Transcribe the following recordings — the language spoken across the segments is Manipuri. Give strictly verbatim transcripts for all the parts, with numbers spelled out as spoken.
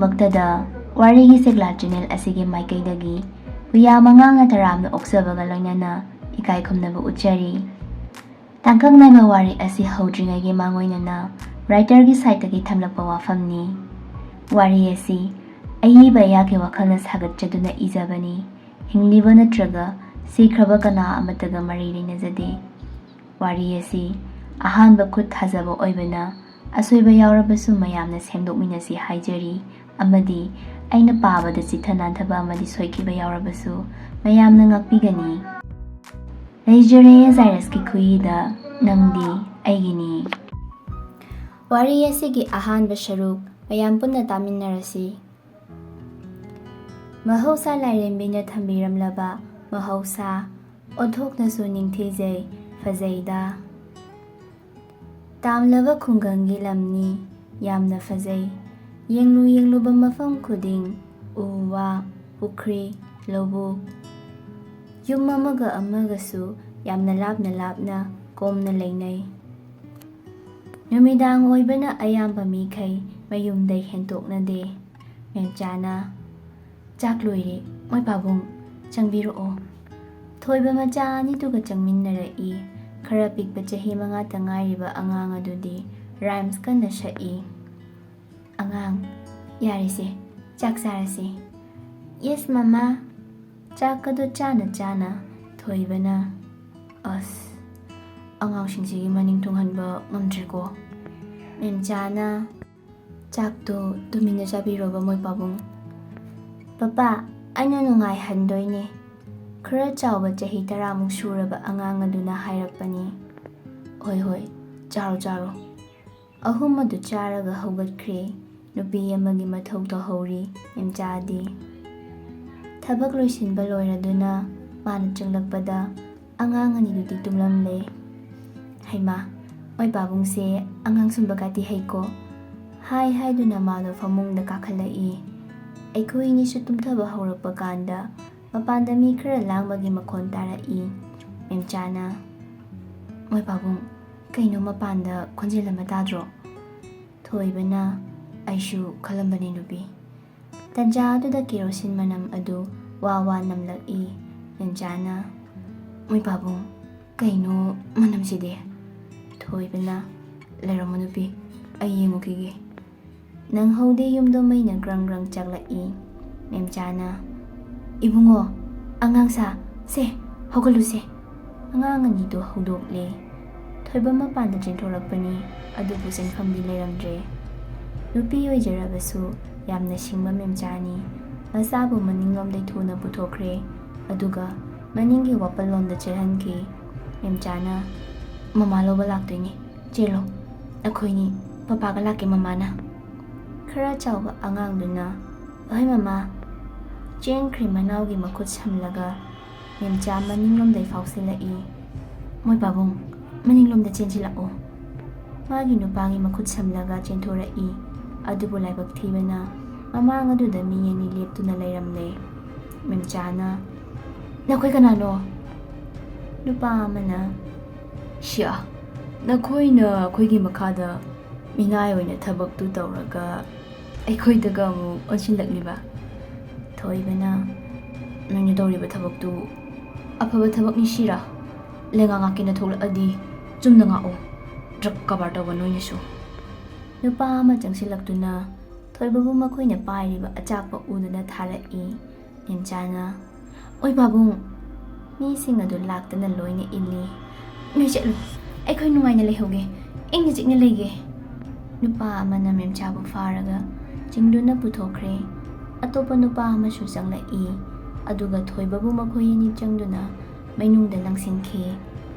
ꯃꯛꯇꯗ ꯋꯥꯔꯤꯒꯤ ꯁꯦꯛꯂꯥ ꯆꯦꯅꯦꯜ ꯑꯁꯤꯒꯤ ꯃꯥꯏꯀꯩꯗꯒꯤ ꯎꯌꯥꯝ ꯑꯉꯥꯡꯅ ꯇꯔꯥꯝꯅ ꯑꯣꯛꯆꯕꯒ ꯂꯣꯏꯅꯅ ꯏꯀꯥꯏ ꯈꯨꯝꯅꯕ ꯎꯠꯆꯔꯤ꯫ ꯇꯥꯡꯀꯛ ꯅꯥꯏꯕ ꯋꯥꯔꯤ ꯑꯁꯤ ꯍꯧꯗ꯭ꯔꯤꯉꯩꯒꯤ ꯃꯥꯡꯑꯣꯏꯅꯅ ꯔꯥꯏꯇꯔꯒꯤ ꯁꯥꯏꯠꯇꯒꯤ ꯊꯝꯂꯛꯄ ꯋꯥꯐꯝꯅꯤ꯫ ꯋꯥꯔꯤ ꯑꯁꯤ ꯑꯏꯕ ꯑꯩꯍꯥꯛꯀꯤ ꯋꯥꯈꯜꯅ ꯁꯥꯒꯠꯆꯗꯨꯅ ꯏꯖꯕꯅꯤ꯫ ꯍꯤꯡꯂꯤꯕ ꯅꯠꯇ꯭ꯔꯒ ꯁꯤꯈ꯭ꯔꯕ ꯀꯅꯥ ꯑꯃꯠꯇꯒ ꯃꯔꯤ ꯂꯩꯅꯖꯗꯦ꯫ ꯋꯥꯔꯤ ꯑꯁꯤ ꯑꯍꯥꯟꯕ ꯈꯨꯠ ꯊꯥꯖꯕ ꯑꯣꯏꯕꯅ ꯑꯁꯣꯏꯕ ꯌꯥꯎꯔꯕꯁꯨ ꯃꯌꯥꯝꯅ ꯁꯦꯝꯗꯣꯛꯃꯤꯟꯅꯁꯤ ꯍꯥꯏꯖꯔꯤ, ꯑꯃꯗꯤ ꯑꯩꯅ ꯄꯥꯕꯗ ꯆꯤꯠꯊ ꯅꯥꯟꯊꯕ ꯑꯃꯗꯤ ꯁꯣꯏꯈꯤꯕ ꯌꯥꯎꯔꯕꯁꯨ ꯃꯌꯥꯝꯅ ꯉꯥꯛꯄꯤꯒꯅꯤ꯫ ꯂꯩꯖꯔꯦ ꯖꯥꯏꯔꯁꯀꯤ ꯈꯨꯏꯗ, ꯅꯪꯗꯤ ꯑꯩꯒꯤꯅꯤ꯫ ꯋꯥꯔꯤ ꯑꯁꯤꯒꯤ ꯑꯍꯥꯟꯕ ꯁꯔꯨꯛ ꯃꯌꯥꯝ ꯄꯨꯟꯅ ꯇꯥꯃꯤꯟꯅꯔꯁꯤ꯫ ꯃꯍꯧꯁꯥ ꯂꯥꯏꯔꯦꯝꯕꯤꯅ ꯊꯝꯕꯤꯔꯝꯂꯕ ꯃꯍꯧꯁꯥ ꯑꯣꯟꯊꯣꯛꯅꯁꯨ ꯅꯤꯡꯊꯤꯖꯩ, ꯐꯖꯩꯗ꯫ ꯇꯥꯝꯂꯕ ꯈꯨꯡꯒꯪꯒꯤ ꯂꯝꯅꯤ, ꯌꯥꯝꯅ ꯐꯖꯩ꯫ ꯌꯦꯡꯂꯨ ꯌꯦꯡꯂꯨꯕ ꯃꯐꯝ ꯈꯨꯗꯤꯡ ꯎ ꯋꯥ, ꯄꯨꯈ꯭ꯔꯤ, ꯂꯧꯕꯨꯛ꯫ ꯌꯨꯝ ꯑꯃꯒ ꯑꯃꯒꯁꯨ ꯌꯥꯝꯅ ꯂꯥꯞꯅ ꯂꯥꯞꯅ ꯀꯣꯝꯅ ꯂꯩꯅꯩ꯫ ꯅꯨꯃꯤꯗꯥꯡ ꯑꯣꯏꯕꯅ ꯑꯌꯥꯝꯕ ꯃꯤꯈꯩ ꯃꯌꯨꯝꯗꯩ ꯍꯦꯟꯇꯣꯛꯅꯗꯦ꯫ ꯃꯦꯝꯆꯥꯅ, "ꯆꯥꯛ ꯂꯣꯏꯔꯦ, ꯃꯣꯏ ꯄꯥꯕꯨꯡ, ꯆꯪꯕꯤꯔꯛꯑꯣ"꯫ ꯊꯣꯏꯕ ꯃꯆꯥ ꯑꯅꯤꯗꯨꯒ ꯆꯪꯃꯤꯟꯅꯔꯛꯏ꯫ ꯈꯔ ꯄꯤꯛꯄ ꯆꯍꯤ ꯃꯉꯥꯇ ꯉꯥꯏꯔꯤꯕ ꯑꯉꯥꯡ ꯑꯗꯨꯗꯤ ꯔꯥꯏꯝꯁ ꯀꯟꯅ ꯁꯛꯏ꯫ "ꯑꯉꯥꯡ, ꯌꯥꯔꯦꯁꯦ, ꯆꯥꯛ ꯆꯥꯔꯁꯤ"꯫ "ꯌꯦꯁ ꯃꯃꯥ"꯫ ꯆꯥꯛ ꯑꯗꯨ ꯆꯥꯅ ꯆꯥꯅ ꯊꯣꯏꯕꯅ, "ꯑꯁ, ꯑꯉꯥꯡꯁꯤꯡꯁꯤꯒꯤ ꯃꯅꯤꯡ ꯊꯨꯡꯍꯟꯕ ꯉꯝꯗ꯭ꯔꯦꯀꯣ"꯫ ꯃꯦꯝꯆꯥꯅ, "ꯆꯥꯛꯇꯣ ꯇꯨꯃꯤꯟꯅ ꯆꯥꯕꯤꯔꯣꯕ ꯃꯣꯏ ꯄꯥꯕꯨꯡ"꯫ "ꯄꯄꯥ, ꯑꯩꯅ ꯅꯨꯡꯉꯥꯏꯍꯟꯗꯣꯏꯅꯦ"꯫ ꯈꯔ ꯆꯥꯎꯕ ꯆꯍꯤ ꯇꯔꯥꯃꯨꯛ ꯁꯨꯔꯕ ꯑꯉꯥꯡ ꯑꯗꯨꯅ ꯍꯥꯏꯔꯛꯄꯅꯤ꯫ "ꯍꯣꯏ ꯍꯣꯏ, ꯆꯥꯔꯣ ꯆꯥꯔꯣ"꯫ ꯑꯍꯨꯝ ꯑꯗꯨ ꯆꯥꯔꯒ ꯍꯧꯒꯠꯈ꯭ꯔꯦ꯫ ꯅꯨꯄꯤ ꯑꯃꯒꯤ ꯃꯊꯧ ꯇꯧꯍꯧꯔꯤ ꯃꯦꯝꯆꯥꯗꯤ꯫ ꯊꯕꯛ ꯂꯣꯏꯁꯤꯟꯕ ꯂꯣꯏꯔꯗꯨꯅ ꯃꯥꯅ ꯆꯪꯂꯛꯄꯗ ꯑꯉꯥꯡ ꯑꯅꯤꯗꯨꯗꯤ ꯇꯨꯝꯂꯝꯂꯦ꯫ "ꯍꯩꯃꯥ, ꯃꯣꯏ ꯄꯥꯕꯨꯡꯁꯦ ꯑꯉꯥꯡ ꯁꯨꯝꯕ ꯀꯥꯇꯤ ꯍꯩꯀꯣ"꯫ ꯍꯥꯏ ꯍꯥꯏꯗꯨꯅ ꯃꯥꯗꯣ ꯐꯃꯨꯡꯗ ꯀꯥꯈꯠꯂꯛꯏ꯫ ꯑꯩꯈꯣꯏ ꯑꯅꯤꯁꯨ ꯇꯨꯝꯊꯕ ꯍꯧꯔꯛꯄ ꯀꯥꯟꯗ ꯃꯄꯥꯟꯗ ꯃꯤ ꯈꯔ ꯂꯥꯡꯕꯒꯤ ꯃꯈꯣꯟ ꯇꯥꯔꯛꯏ꯫ ꯃꯦꯝꯆꯥꯅ, "ꯃꯣꯏ ꯄꯥꯕꯨꯡ, ꯀꯩꯅꯣ ꯃꯄꯥꯟꯗ ꯈꯣꯟꯖꯦꯜ ꯑꯃ ꯇꯥꯗ꯭ꯔꯣ?" ꯊꯣꯏꯕꯅ, ꯑꯩꯁꯨ ꯈꯜꯂꯝꯕꯅꯤ ꯅꯨꯄꯤ꯫ ꯇꯟꯖꯥ ꯑꯗꯨꯗ ꯀꯦꯔꯣꯁꯤꯟ ꯃꯅꯝ ꯑꯗꯨ ꯋꯥ ꯋꯥ ꯅꯝꯂꯛꯏ꯫ ꯃꯦꯝꯆꯥꯅ, "ꯃꯣꯏ ꯄꯥꯕꯨꯡ, ꯀꯩꯅꯣ ꯃꯅꯝꯁꯤꯗꯤ?" ꯊꯣꯏꯕꯅ, "ꯂꯩꯔꯝꯃꯣ ꯅꯨꯄꯤ, ꯑꯩ ꯌꯦꯡꯉꯨꯈꯤꯒꯦ"꯫ ꯅꯪꯍꯧꯗꯦ ꯌꯨꯝꯗꯣ ꯃꯩꯅ ꯒ꯭ꯔꯪ ꯒ꯭ꯔꯪ ꯆꯥꯛꯂꯛꯏ꯫ ꯃꯦꯝꯆꯥꯅ, "ꯏꯕꯨꯡꯉꯣ, ꯑꯉꯥꯡ ꯁꯥ, ꯁꯦ, ꯍꯧꯒꯠꯂꯨꯁꯦ"꯫ ꯑꯉꯥꯡ ꯑꯅꯤꯗꯨ ꯍꯧꯗꯣꯛꯂꯦ꯫ ꯊꯣꯏꯕ ꯃꯄꯥꯟꯗ ꯆꯦꯟꯊꯣꯔꯛꯄꯅꯤ, ꯑꯗꯨꯕꯨ ꯆꯦꯟꯐꯝꯗꯤ ꯂꯩꯔꯝꯗ꯭ꯔꯦ꯫ ꯅꯨꯄꯤ ꯑꯣꯏꯖꯔꯕꯁꯨ ꯌꯥꯝꯅ ꯁꯤꯡꯕ ꯃꯦꯝꯆꯥꯅꯤ꯫ ꯃꯆꯥꯕꯨ ꯃꯅꯤꯡꯂꯣꯝꯗꯩ ꯊꯨꯅ ꯄꯨꯊꯣꯛꯈ꯭ꯔꯦ, ꯑꯗꯨꯒ ꯃꯅꯤꯡꯒꯤ ꯋꯥꯄꯜꯂꯣꯝꯗ ꯆꯦꯜꯍꯟꯈꯤ꯫ ꯃꯦꯝꯆꯥꯅ, "ꯃꯃꯥ ꯂꯧꯕ ꯂꯥꯛꯇꯣꯏꯅꯤ, ꯆꯦꯜꯂꯣ꯫ ꯑꯩꯈꯣꯏꯅꯤ, ꯄꯄꯥꯒ ꯂꯥꯛꯀꯦ ꯃꯃꯥꯅ"꯫ ꯈꯔ ꯆꯥꯎꯕ ꯑꯉꯥꯡꯗꯨꯅ, "ꯍꯣꯏ ꯃꯃꯥ"꯫ ꯆꯦꯟꯈ꯭ꯔꯦ ꯃꯅꯥꯎꯒꯤ ꯃꯈꯨꯠ ꯁꯝꯂꯒ꯫ ꯃꯦꯝꯆꯥ ꯃꯅꯤꯡꯂꯣꯝꯗꯩ ꯐꯥꯎꯁꯤꯜꯂꯛꯏ꯫ "ꯃꯣꯏ ꯄꯥꯕꯨꯡ, ꯃꯅꯤꯡꯂꯣꯝꯗ ꯆꯦꯟꯁꯤꯜꯂꯛꯑꯣ"꯫ ꯃꯥꯒꯤ ꯅꯨꯄꯥꯒꯤ ꯃꯈꯨꯠ ꯁꯝꯂꯒ ꯆꯦꯟꯊꯣꯔꯛꯏ꯫ ꯑꯗꯨꯕꯨ ꯂꯥꯏꯕꯛ ꯊꯤꯕꯅ ꯃꯃꯥꯡ ꯑꯗꯨꯗ ꯃꯤ ꯑꯅꯤ ꯂꯦꯞꯇꯨꯅ ꯂꯩꯔꯝꯂꯦ꯫ ꯃꯦꯝꯆꯥꯅ, "ꯅꯈꯣꯏ ꯀꯅꯥꯅꯣ?" ꯅꯨꯄꯥ ꯑꯃꯅ, "ꯁꯤꯌꯥ, ꯅꯈꯣꯏꯅ ꯑꯩꯈꯣꯏꯒꯤ ꯃꯈꯥꯗ ꯃꯤꯅꯥꯏ ꯑꯣꯏꯅ ꯊꯕꯛꯇꯨ ꯇꯧꯔꯒ ꯑꯩꯈꯣꯏꯗꯒ ꯑꯃꯨꯛ ꯑꯣꯟꯁꯤꯜꯂꯛꯂꯤꯕ?" ꯊꯣꯏꯕꯅ, "ꯅꯣꯏꯅ ꯇꯧꯔꯤꯕ ꯊꯕꯛꯇꯨ ꯑꯐꯕ ꯊꯕꯛꯅꯤ ꯁꯤꯔꯥ? ꯂꯩꯉꯥꯛ ꯉꯥꯛꯀꯦꯅ ꯊꯣꯛꯂꯛꯑꯗꯤ ꯆꯨꯝꯅ ꯉꯥꯛꯑꯣ꯫ ꯗ꯭ꯔꯒ ꯀꯔꯕꯥꯔ ꯇꯧꯕ ꯅꯣꯏꯅꯁꯨ"꯫ ꯅꯨꯄꯥ ꯑꯃ ꯆꯪꯁꯤꯜꯂꯛꯇꯨꯅ ꯊꯣꯏꯕꯕꯨ ꯃꯈꯣꯏꯅ ꯄꯥꯏꯔꯤꯕ ꯑꯆꯥꯛꯄ ꯎꯗꯨꯅ ꯊꯥꯔꯛꯏ꯫ ꯃꯦꯝꯆꯥꯅ, "ꯑꯣꯏ ꯄꯥꯕꯨꯡ, ꯃꯤꯁꯤꯡ ꯑꯗꯨ ꯂꯥꯛꯇꯅ ꯂꯣꯏꯅ ꯏꯜꯂꯤ꯫ ꯅꯣꯏ ꯆꯠꯂꯨ, ꯑꯩꯈꯣꯏ ꯅꯨꯡꯉꯥꯏꯅ ꯂꯩꯍꯧꯒꯦ, ꯏꯪꯅ ꯆꯤꯛꯅ ꯂꯩꯒꯦ"꯫ ꯅꯨꯄꯥ ꯑꯃꯅ ꯃꯦꯝꯆꯥꯕꯨ ꯐꯥꯔꯒ ꯆꯤꯡꯗꯨꯅ ꯄꯨꯊꯣꯛꯈ꯭ꯔꯦ꯫ ꯑꯇꯣꯞꯄ ꯅꯨꯄꯥ ꯑꯃꯁꯨ ꯆꯪꯂꯛꯏ, ꯑꯗꯨꯒ ꯊꯣꯏꯕꯕꯨ ꯃꯈꯣꯏ ꯑꯅꯤ ꯆꯪꯗꯨꯅ ꯃꯩꯅꯨꯡꯗ ꯂꯪꯁꯤꯟꯈꯤ꯫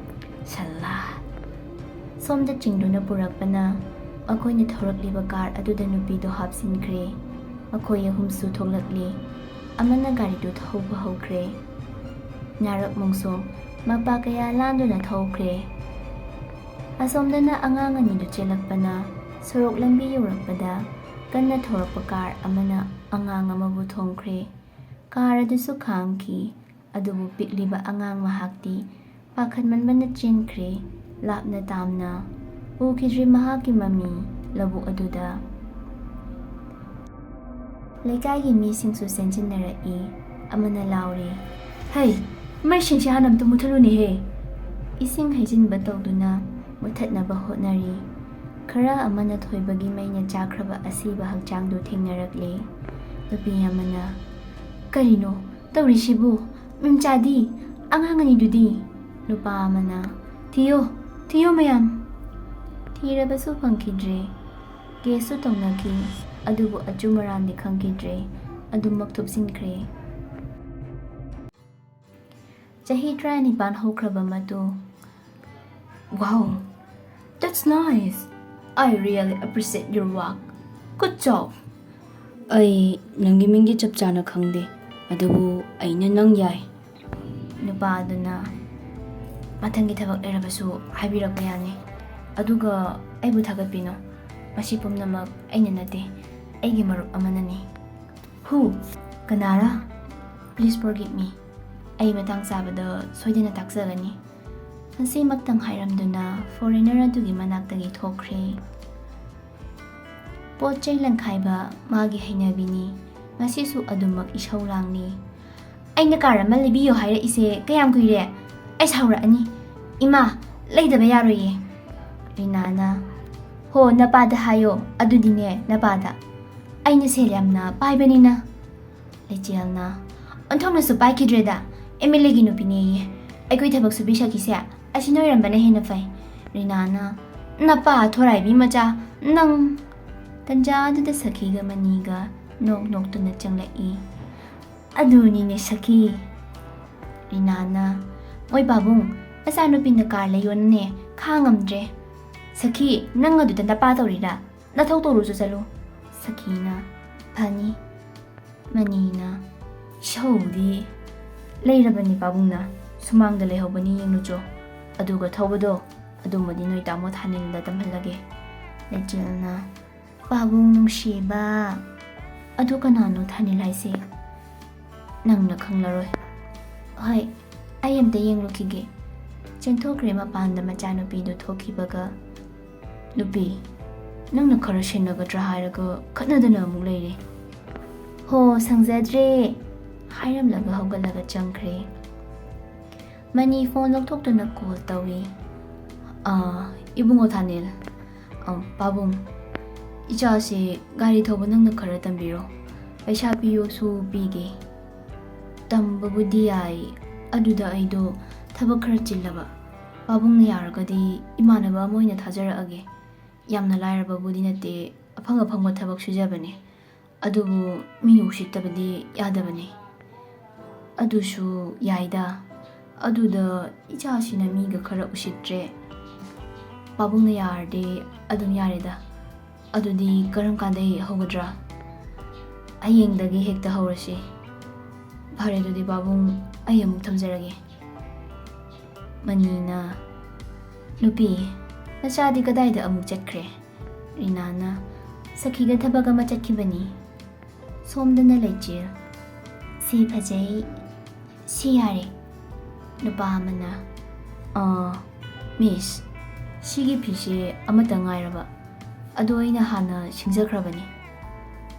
ꯁꯜꯂꯥ! ꯁꯣꯝꯗ ꯆꯤꯡꯗꯨꯅ ꯄꯨꯔꯛꯄꯅ ꯃꯈꯣꯏꯅ ꯊꯧꯔꯛꯂꯤꯕ ꯀꯥꯔ ꯑꯗꯨꯗ ꯅꯨꯄꯤꯗꯨ ꯍꯥꯞꯆꯤꯟꯈ꯭ꯔꯦ꯫ ꯃꯈꯣꯏ ꯑꯍꯨꯝꯁꯨ ꯊꯣꯛꯂꯛꯂꯦ꯫ ꯑꯃꯅ ꯒꯥꯔꯤꯗꯨ ꯊꯧꯕ ꯍꯧꯈ꯭ꯔꯦ꯫ ꯅꯥꯔꯛ ꯃꯣꯡꯁꯣꯡ ꯃꯄꯥ ꯀꯌꯥ ꯂꯥꯟꯗꯨꯅ ꯊꯧꯈ꯭ꯔꯦ꯫ ꯑꯁꯣꯝꯗꯅ ꯑꯉꯥꯡ ꯑꯅꯤꯗꯨ ꯆꯦꯜꯂꯛꯄꯅ ꯁꯣꯔꯣꯛ ꯂꯝꯕꯤ ꯌꯧꯔꯛꯄꯗ ꯀꯟꯅ ꯊꯧꯔꯛꯄ ꯀꯥꯔ ꯑꯃꯅ ꯑꯉꯥꯡ ꯑꯃꯕꯨ ꯊꯣꯝꯈ꯭ꯔꯦ꯫ ꯀꯥꯔ ꯑꯗꯨꯁꯨ ꯈꯥꯝꯈꯤ꯫ ꯑꯗꯨꯕꯨ ꯄꯤꯛꯂꯤꯕ ꯑꯉꯥꯡ ꯃꯍꯥꯛꯇꯤ ꯄꯥꯈꯠꯃꯟꯕꯅ ꯆꯦꯟꯈ꯭ꯔꯦ꯫ ꯂꯥꯞꯅ ꯇꯥꯝꯅ ꯎꯈꯤꯗ꯭ꯔꯦ ꯃꯍꯥꯛꯀꯤ ꯃꯃꯤ ꯂꯧꯕꯨꯛ ꯑꯗꯨꯗ꯫ ꯂꯩꯀꯥꯏꯒꯤ ꯃꯤꯁꯤꯡꯁꯨ ꯆꯦꯟꯁꯤꯟꯅꯔꯛꯏ꯫ ꯑꯃꯅ ꯂꯥꯎꯔꯤ, "ꯍꯩ, ꯃꯩꯁꯤꯡꯁꯦ ꯍꯥꯟꯅ ꯑꯝꯇ ꯃꯨꯠꯊꯠꯂꯨꯅꯦꯍꯦ!" ꯏꯁꯤꯡ ꯍꯩꯖꯤꯟꯕ ꯇꯧꯗꯨꯅ ꯃꯨꯠꯊꯠꯅꯕ ꯍꯣꯠꯅꯔꯤ꯫ ꯈꯔ ꯑꯃꯅ ꯊꯣꯏꯕꯒꯤ ꯃꯩꯅ ꯆꯥꯛꯈ꯭ꯔꯕ ꯑꯁꯤꯕ ꯍꯛꯆꯥꯡꯗꯨ ꯊꯦꯡꯅꯔꯛꯂꯦ꯫ ꯅꯨꯄꯤ ꯑꯃꯅ, "ꯀꯔꯤꯅꯣ ꯇꯧꯔꯤꯁꯤꯕꯨ? ꯃꯤꯝꯆꯥꯗꯤ? ꯑꯉꯥꯡ ꯑꯅꯤꯗꯨꯗꯤ?" ꯅꯨꯄꯥ ꯑꯃꯅ, "ꯊꯤꯌꯣ, ꯊꯤꯌꯣ ꯃꯌꯥꯝ!" ꯊꯤꯔꯕꯁꯨ ꯐꯪꯈꯤꯗ꯭ꯔꯦ꯫ ꯀꯦꯁꯁꯨ ꯇꯧꯅꯈꯤ, ꯑꯗꯨꯕꯨ ꯑꯆꯨꯝ ꯑꯔꯥꯟꯗꯤ ꯈꯪꯈꯤꯗ꯭ꯔꯦ꯫ ꯑꯗꯨꯃꯛ ꯊꯨꯞꯆꯤꯟꯈ꯭ꯔꯦ꯫ ꯆꯍꯤ ꯇꯔꯥꯅꯤꯄꯥꯟ ꯍꯧꯈ꯭ꯔꯕ ꯃꯇꯨꯡ, "Wow, that's nice. I really appreciate your work. Good job." ꯑꯩ ꯅꯪꯒꯤ ꯃꯤꯡꯗꯤ ꯆꯞ ꯆꯥꯅ ꯈꯪꯗꯦ, ꯑꯗꯨꯕꯨ ꯑꯩꯅ ꯅꯪ ꯌꯥꯏ꯫ ꯅꯨꯄꯥ ꯑꯗꯨꯅ, "ꯃꯊꯪꯒꯤ ꯊꯕꯛ ꯂꯩꯔꯕꯁꯨ ꯍꯥꯏꯕꯤꯔꯛꯄ ꯌꯥꯅꯤ꯫ ꯑꯗꯨꯒ ꯑꯩꯕꯨ ꯊꯥꯒꯠꯄꯤꯅꯨ꯫ ꯃꯁꯤ ꯄꯨꯝꯅꯃꯛ ꯑꯩꯅ ꯅꯠꯇꯦ, ꯑꯩꯒꯤ ꯃꯔꯨꯞ ꯑꯃꯅꯅꯤ꯫" "Who? ꯀꯅꯥꯔ?" "Please forgive me꯫ ꯑꯩ ꯃꯇꯥꯡ ꯆꯥꯕꯗ ꯁꯣꯏꯗꯅ ꯇꯥꯛꯆꯒꯅꯤ꯫" ꯃꯁꯤꯃꯛꯇꯪ ꯍꯥꯏꯔꯝꯗꯨꯅ ꯐꯣꯔꯦꯅꯔ ꯑꯗꯨꯒꯤ ꯃꯅꯥꯛꯇꯒꯤ ꯊꯣꯛꯈ꯭ꯔꯦ꯫ ꯄꯣꯠ ꯆꯩ ꯂꯪꯈꯥꯏꯕ ꯃꯥꯒꯤ ꯍꯩꯅꯕꯤꯅꯤ꯫ ꯉꯁꯤꯁꯨ ꯑꯗꯨꯃꯛ ꯏꯁꯧ ꯂꯥꯡꯂꯤ꯫ "ꯑꯩꯅ ꯀꯥꯔ ꯑꯃ ꯂꯩꯕꯤꯌꯨ ꯍꯥꯏꯔꯛꯏꯁꯦ ꯀꯌꯥꯝ ꯀꯨꯏꯔꯦ? ꯑꯩ ꯁꯥꯎꯔꯛꯑꯅꯤ꯫ ꯏꯃꯥ, ꯂꯩꯗꯕ ꯌꯥꯔꯣꯏꯌꯦ꯫" ꯔꯤꯅꯥꯅ, "ꯍꯣ, ꯅꯄꯥꯗ ꯍꯥꯏꯌꯣ꯫ ꯑꯗꯨꯗꯤꯅꯦ, ꯅꯄꯥꯗ꯫ ꯑꯩꯅ ꯁꯦꯜ ꯌꯥꯝꯅ ꯄꯥꯏꯕꯅꯤꯅ꯫" ꯂꯩꯆꯦꯜꯅ, "ꯑꯣꯟꯊꯣꯛꯅꯁꯨ ꯄꯥꯏꯈꯤꯗ꯭ꯔꯦꯗ, ꯑꯦꯝ ꯑꯦꯜ ꯑꯦꯒꯤ ꯅꯨꯄꯤꯅꯦꯌꯦ꯫ ꯑꯩꯈꯣꯏ ꯊꯕꯛ ꯁꯨꯕꯤ ꯁꯈꯤꯁꯦ ꯑꯁꯤ ꯅꯣꯏꯔꯝꯕꯅ ꯍꯦꯟꯅ ꯐꯩ꯫" ꯔꯤꯅꯥꯅ, "ꯅꯄꯥ ꯊꯣꯔꯥꯏꯕꯤ ꯃꯆꯥ, ꯅꯪ!" ꯇꯟꯖꯥ ꯑꯗꯨꯗ ꯁꯈꯤꯒ ꯃꯅꯤꯒ ꯅꯣꯛ ꯅꯣꯛꯇꯨꯅ ꯆꯪꯂꯛꯏ꯫ "ꯑꯗꯨꯅꯤꯅꯦ ꯁꯈꯤ꯫" ꯔꯤꯅꯥꯅ, "ꯃꯣꯏ ꯄꯥꯕꯨꯡ, ꯃꯆꯥꯅꯨꯄꯤꯅ ꯀꯥꯔ ꯂꯩꯌꯣꯅꯅꯦ ꯈꯥꯡꯉꯝꯗ꯭ꯔꯦ꯫ ꯁꯈꯤ, ꯅꯪ ꯑꯗꯨꯗ ꯅꯄꯥ ꯇꯧꯔꯤꯔꯥ? ꯅꯊꯧ ꯇꯧꯔꯨꯆꯣ ꯆꯠꯂꯨ꯫" ꯁꯈꯤꯅ, "ꯐꯅꯤ꯫" ꯃꯅꯤꯅ, "ꯏꯁꯧꯗꯤ ꯂꯩꯔꯕꯅꯤ ꯄꯥꯕꯨꯡꯅ, ꯁꯨꯃꯥꯡꯗ ꯂꯩꯍꯧꯕꯅꯤ ꯌꯦꯡꯂꯨꯆꯣ꯫ ꯑꯗꯨꯒ ꯊꯧꯕꯗꯣ, ꯑꯗꯨꯃꯗꯤ ꯅꯣꯏ ꯇꯥꯃꯣ ꯊꯥꯅꯤꯜꯗ ꯇꯝꯍꯜꯂꯒꯦ꯫" ꯂꯩꯆꯦꯜꯅ, "ꯄꯥꯕꯨꯡ ꯅꯨꯡꯁꯤꯕ, ꯑꯗꯨ ꯀꯅꯥꯅꯣ ꯊꯥꯅꯤꯜ ꯍꯥꯏꯁꯦ? ꯅꯪꯅ ꯈꯪꯂꯔꯣꯏ꯫" "ꯍꯣꯏ, ꯑꯩ ꯑꯝꯇ ꯌꯦꯡꯂꯨꯈꯤꯒꯦ꯫" ꯆꯦꯟꯊꯣꯛꯈ꯭ꯔꯦ ꯃꯄꯥꯟꯗ ꯃꯆꯥꯅꯨꯄꯤꯗꯨ ꯊꯣꯛꯈꯤꯕꯒ꯫ "ꯅꯨꯄꯤ, ꯅꯪꯅ ꯈꯔ ꯁꯦꯟꯅꯒꯗ꯭ꯔꯥ ꯍꯥꯏꯔꯒ ꯈꯠꯅꯗꯅ ꯑꯃꯨꯛ ꯂꯩꯔꯦ꯫" ꯍꯣ, ꯁꯪꯖꯗ꯭ꯔꯦ, ꯍꯥꯏꯔꯝꯂꯒ ꯍꯧꯒꯠꯂꯒ ꯆꯪꯈ꯭ꯔꯦ꯫ ꯃꯅꯤ ꯐꯣꯟ ꯂꯧꯊꯣꯛꯇꯨꯅ ꯀꯣꯜ ꯇꯧꯏ꯫ "ꯑꯥ, ꯏꯕꯨꯡꯉꯣ ꯊꯥꯅꯤꯜ, ꯑꯝ, ꯄꯥꯕꯨꯡ, ꯏꯆꯥꯁꯦ ꯒꯥꯔꯤ ꯊꯧꯕ ꯅꯪꯅ ꯈꯔ ꯇꯝꯕꯤꯔꯣ꯫ ꯄꯩꯁꯥ ꯄꯤꯌꯣꯁꯨ ꯄꯤꯒꯦ꯫ ꯇꯝꯕꯕꯨꯗꯤ ꯌꯥꯏ, ꯑꯗꯨꯗ ꯑꯩꯗꯣ ꯊꯕꯛ ꯈꯔ ꯆꯤꯜꯂꯕ꯫ ꯄꯥꯕꯨꯡꯅ ꯌꯥꯔꯒꯗꯤ ꯏꯃꯥꯟꯅꯕ ꯑꯃ ꯑꯣꯏꯅ ꯊꯥꯖꯔꯛꯑꯒꯦ꯫ ꯌꯥꯝꯅ ꯂꯥꯏꯔꯕꯕꯨꯗꯤ ꯅꯠꯇꯦ, ꯑꯐꯪ ꯑꯐꯪꯕ ꯊꯕꯛ ꯁꯨꯖꯕꯅꯦ꯫ ꯑꯗꯨꯕꯨ ꯃꯤꯅ ꯎꯁꯤꯠꯇꯕꯗꯤ ꯌꯥꯗꯕꯅꯦ꯫" "ꯑꯗꯨꯁꯨ ꯌꯥꯏꯗ꯫ ꯑꯗꯨꯗ ꯏꯆꯥꯁꯤꯅ ꯃꯤꯒ ꯈꯔ ꯎꯁꯤꯠꯇ꯭ꯔꯦ꯫ ꯄꯥꯕꯨꯡꯅ ꯌꯥꯔꯗꯤ ꯑꯗꯨꯝ ꯌꯥꯔꯦꯗ꯫ ꯑꯗꯨꯗꯤ ꯀꯔꯝ ꯀꯥꯟꯗꯩ ꯍꯧꯒꯗ꯭ꯔꯥ?" "ꯍꯌꯦꯡꯗꯒꯤ ꯍꯦꯛꯇ ꯍꯧꯔꯁꯤ꯫" "ꯐꯔꯦ, ꯑꯗꯨꯗꯤ ꯄꯥꯕꯨꯡ, ꯑꯩ ꯑꯃꯨꯛ ꯊꯝꯖꯔꯒꯦ꯫" ꯃꯅꯤꯅ, "ꯅꯨꯄꯤ, ꯅꯆꯥꯗꯤ ꯀꯗꯥꯏꯗ ꯑꯃꯨꯛ ꯆꯠꯈ꯭ꯔꯦ?" ꯔꯤꯅꯥꯅ, "ꯁꯈꯤꯒ ꯊꯕꯛ ꯑꯃ ꯆꯠꯈꯤꯕꯅꯤ꯫" ꯁꯣꯝꯗꯅ ꯂꯩꯆꯤꯜ, "ꯁꯤ ꯐꯖꯩ, ꯁꯤ ꯌꯥꯔꯦ꯫" ꯅꯨꯄꯥ ꯑꯃꯅ, "ꯑꯥ, ꯃꯤꯁ, ꯁꯤꯒꯤ ꯐꯤꯁꯦ ꯑꯃꯇ ꯉꯥꯏꯔꯕ, ꯑꯗꯣ ꯑꯩꯅ ꯍꯥꯟꯅ ꯁꯤꯡꯖꯈ꯭ꯔꯕꯅꯤ꯫"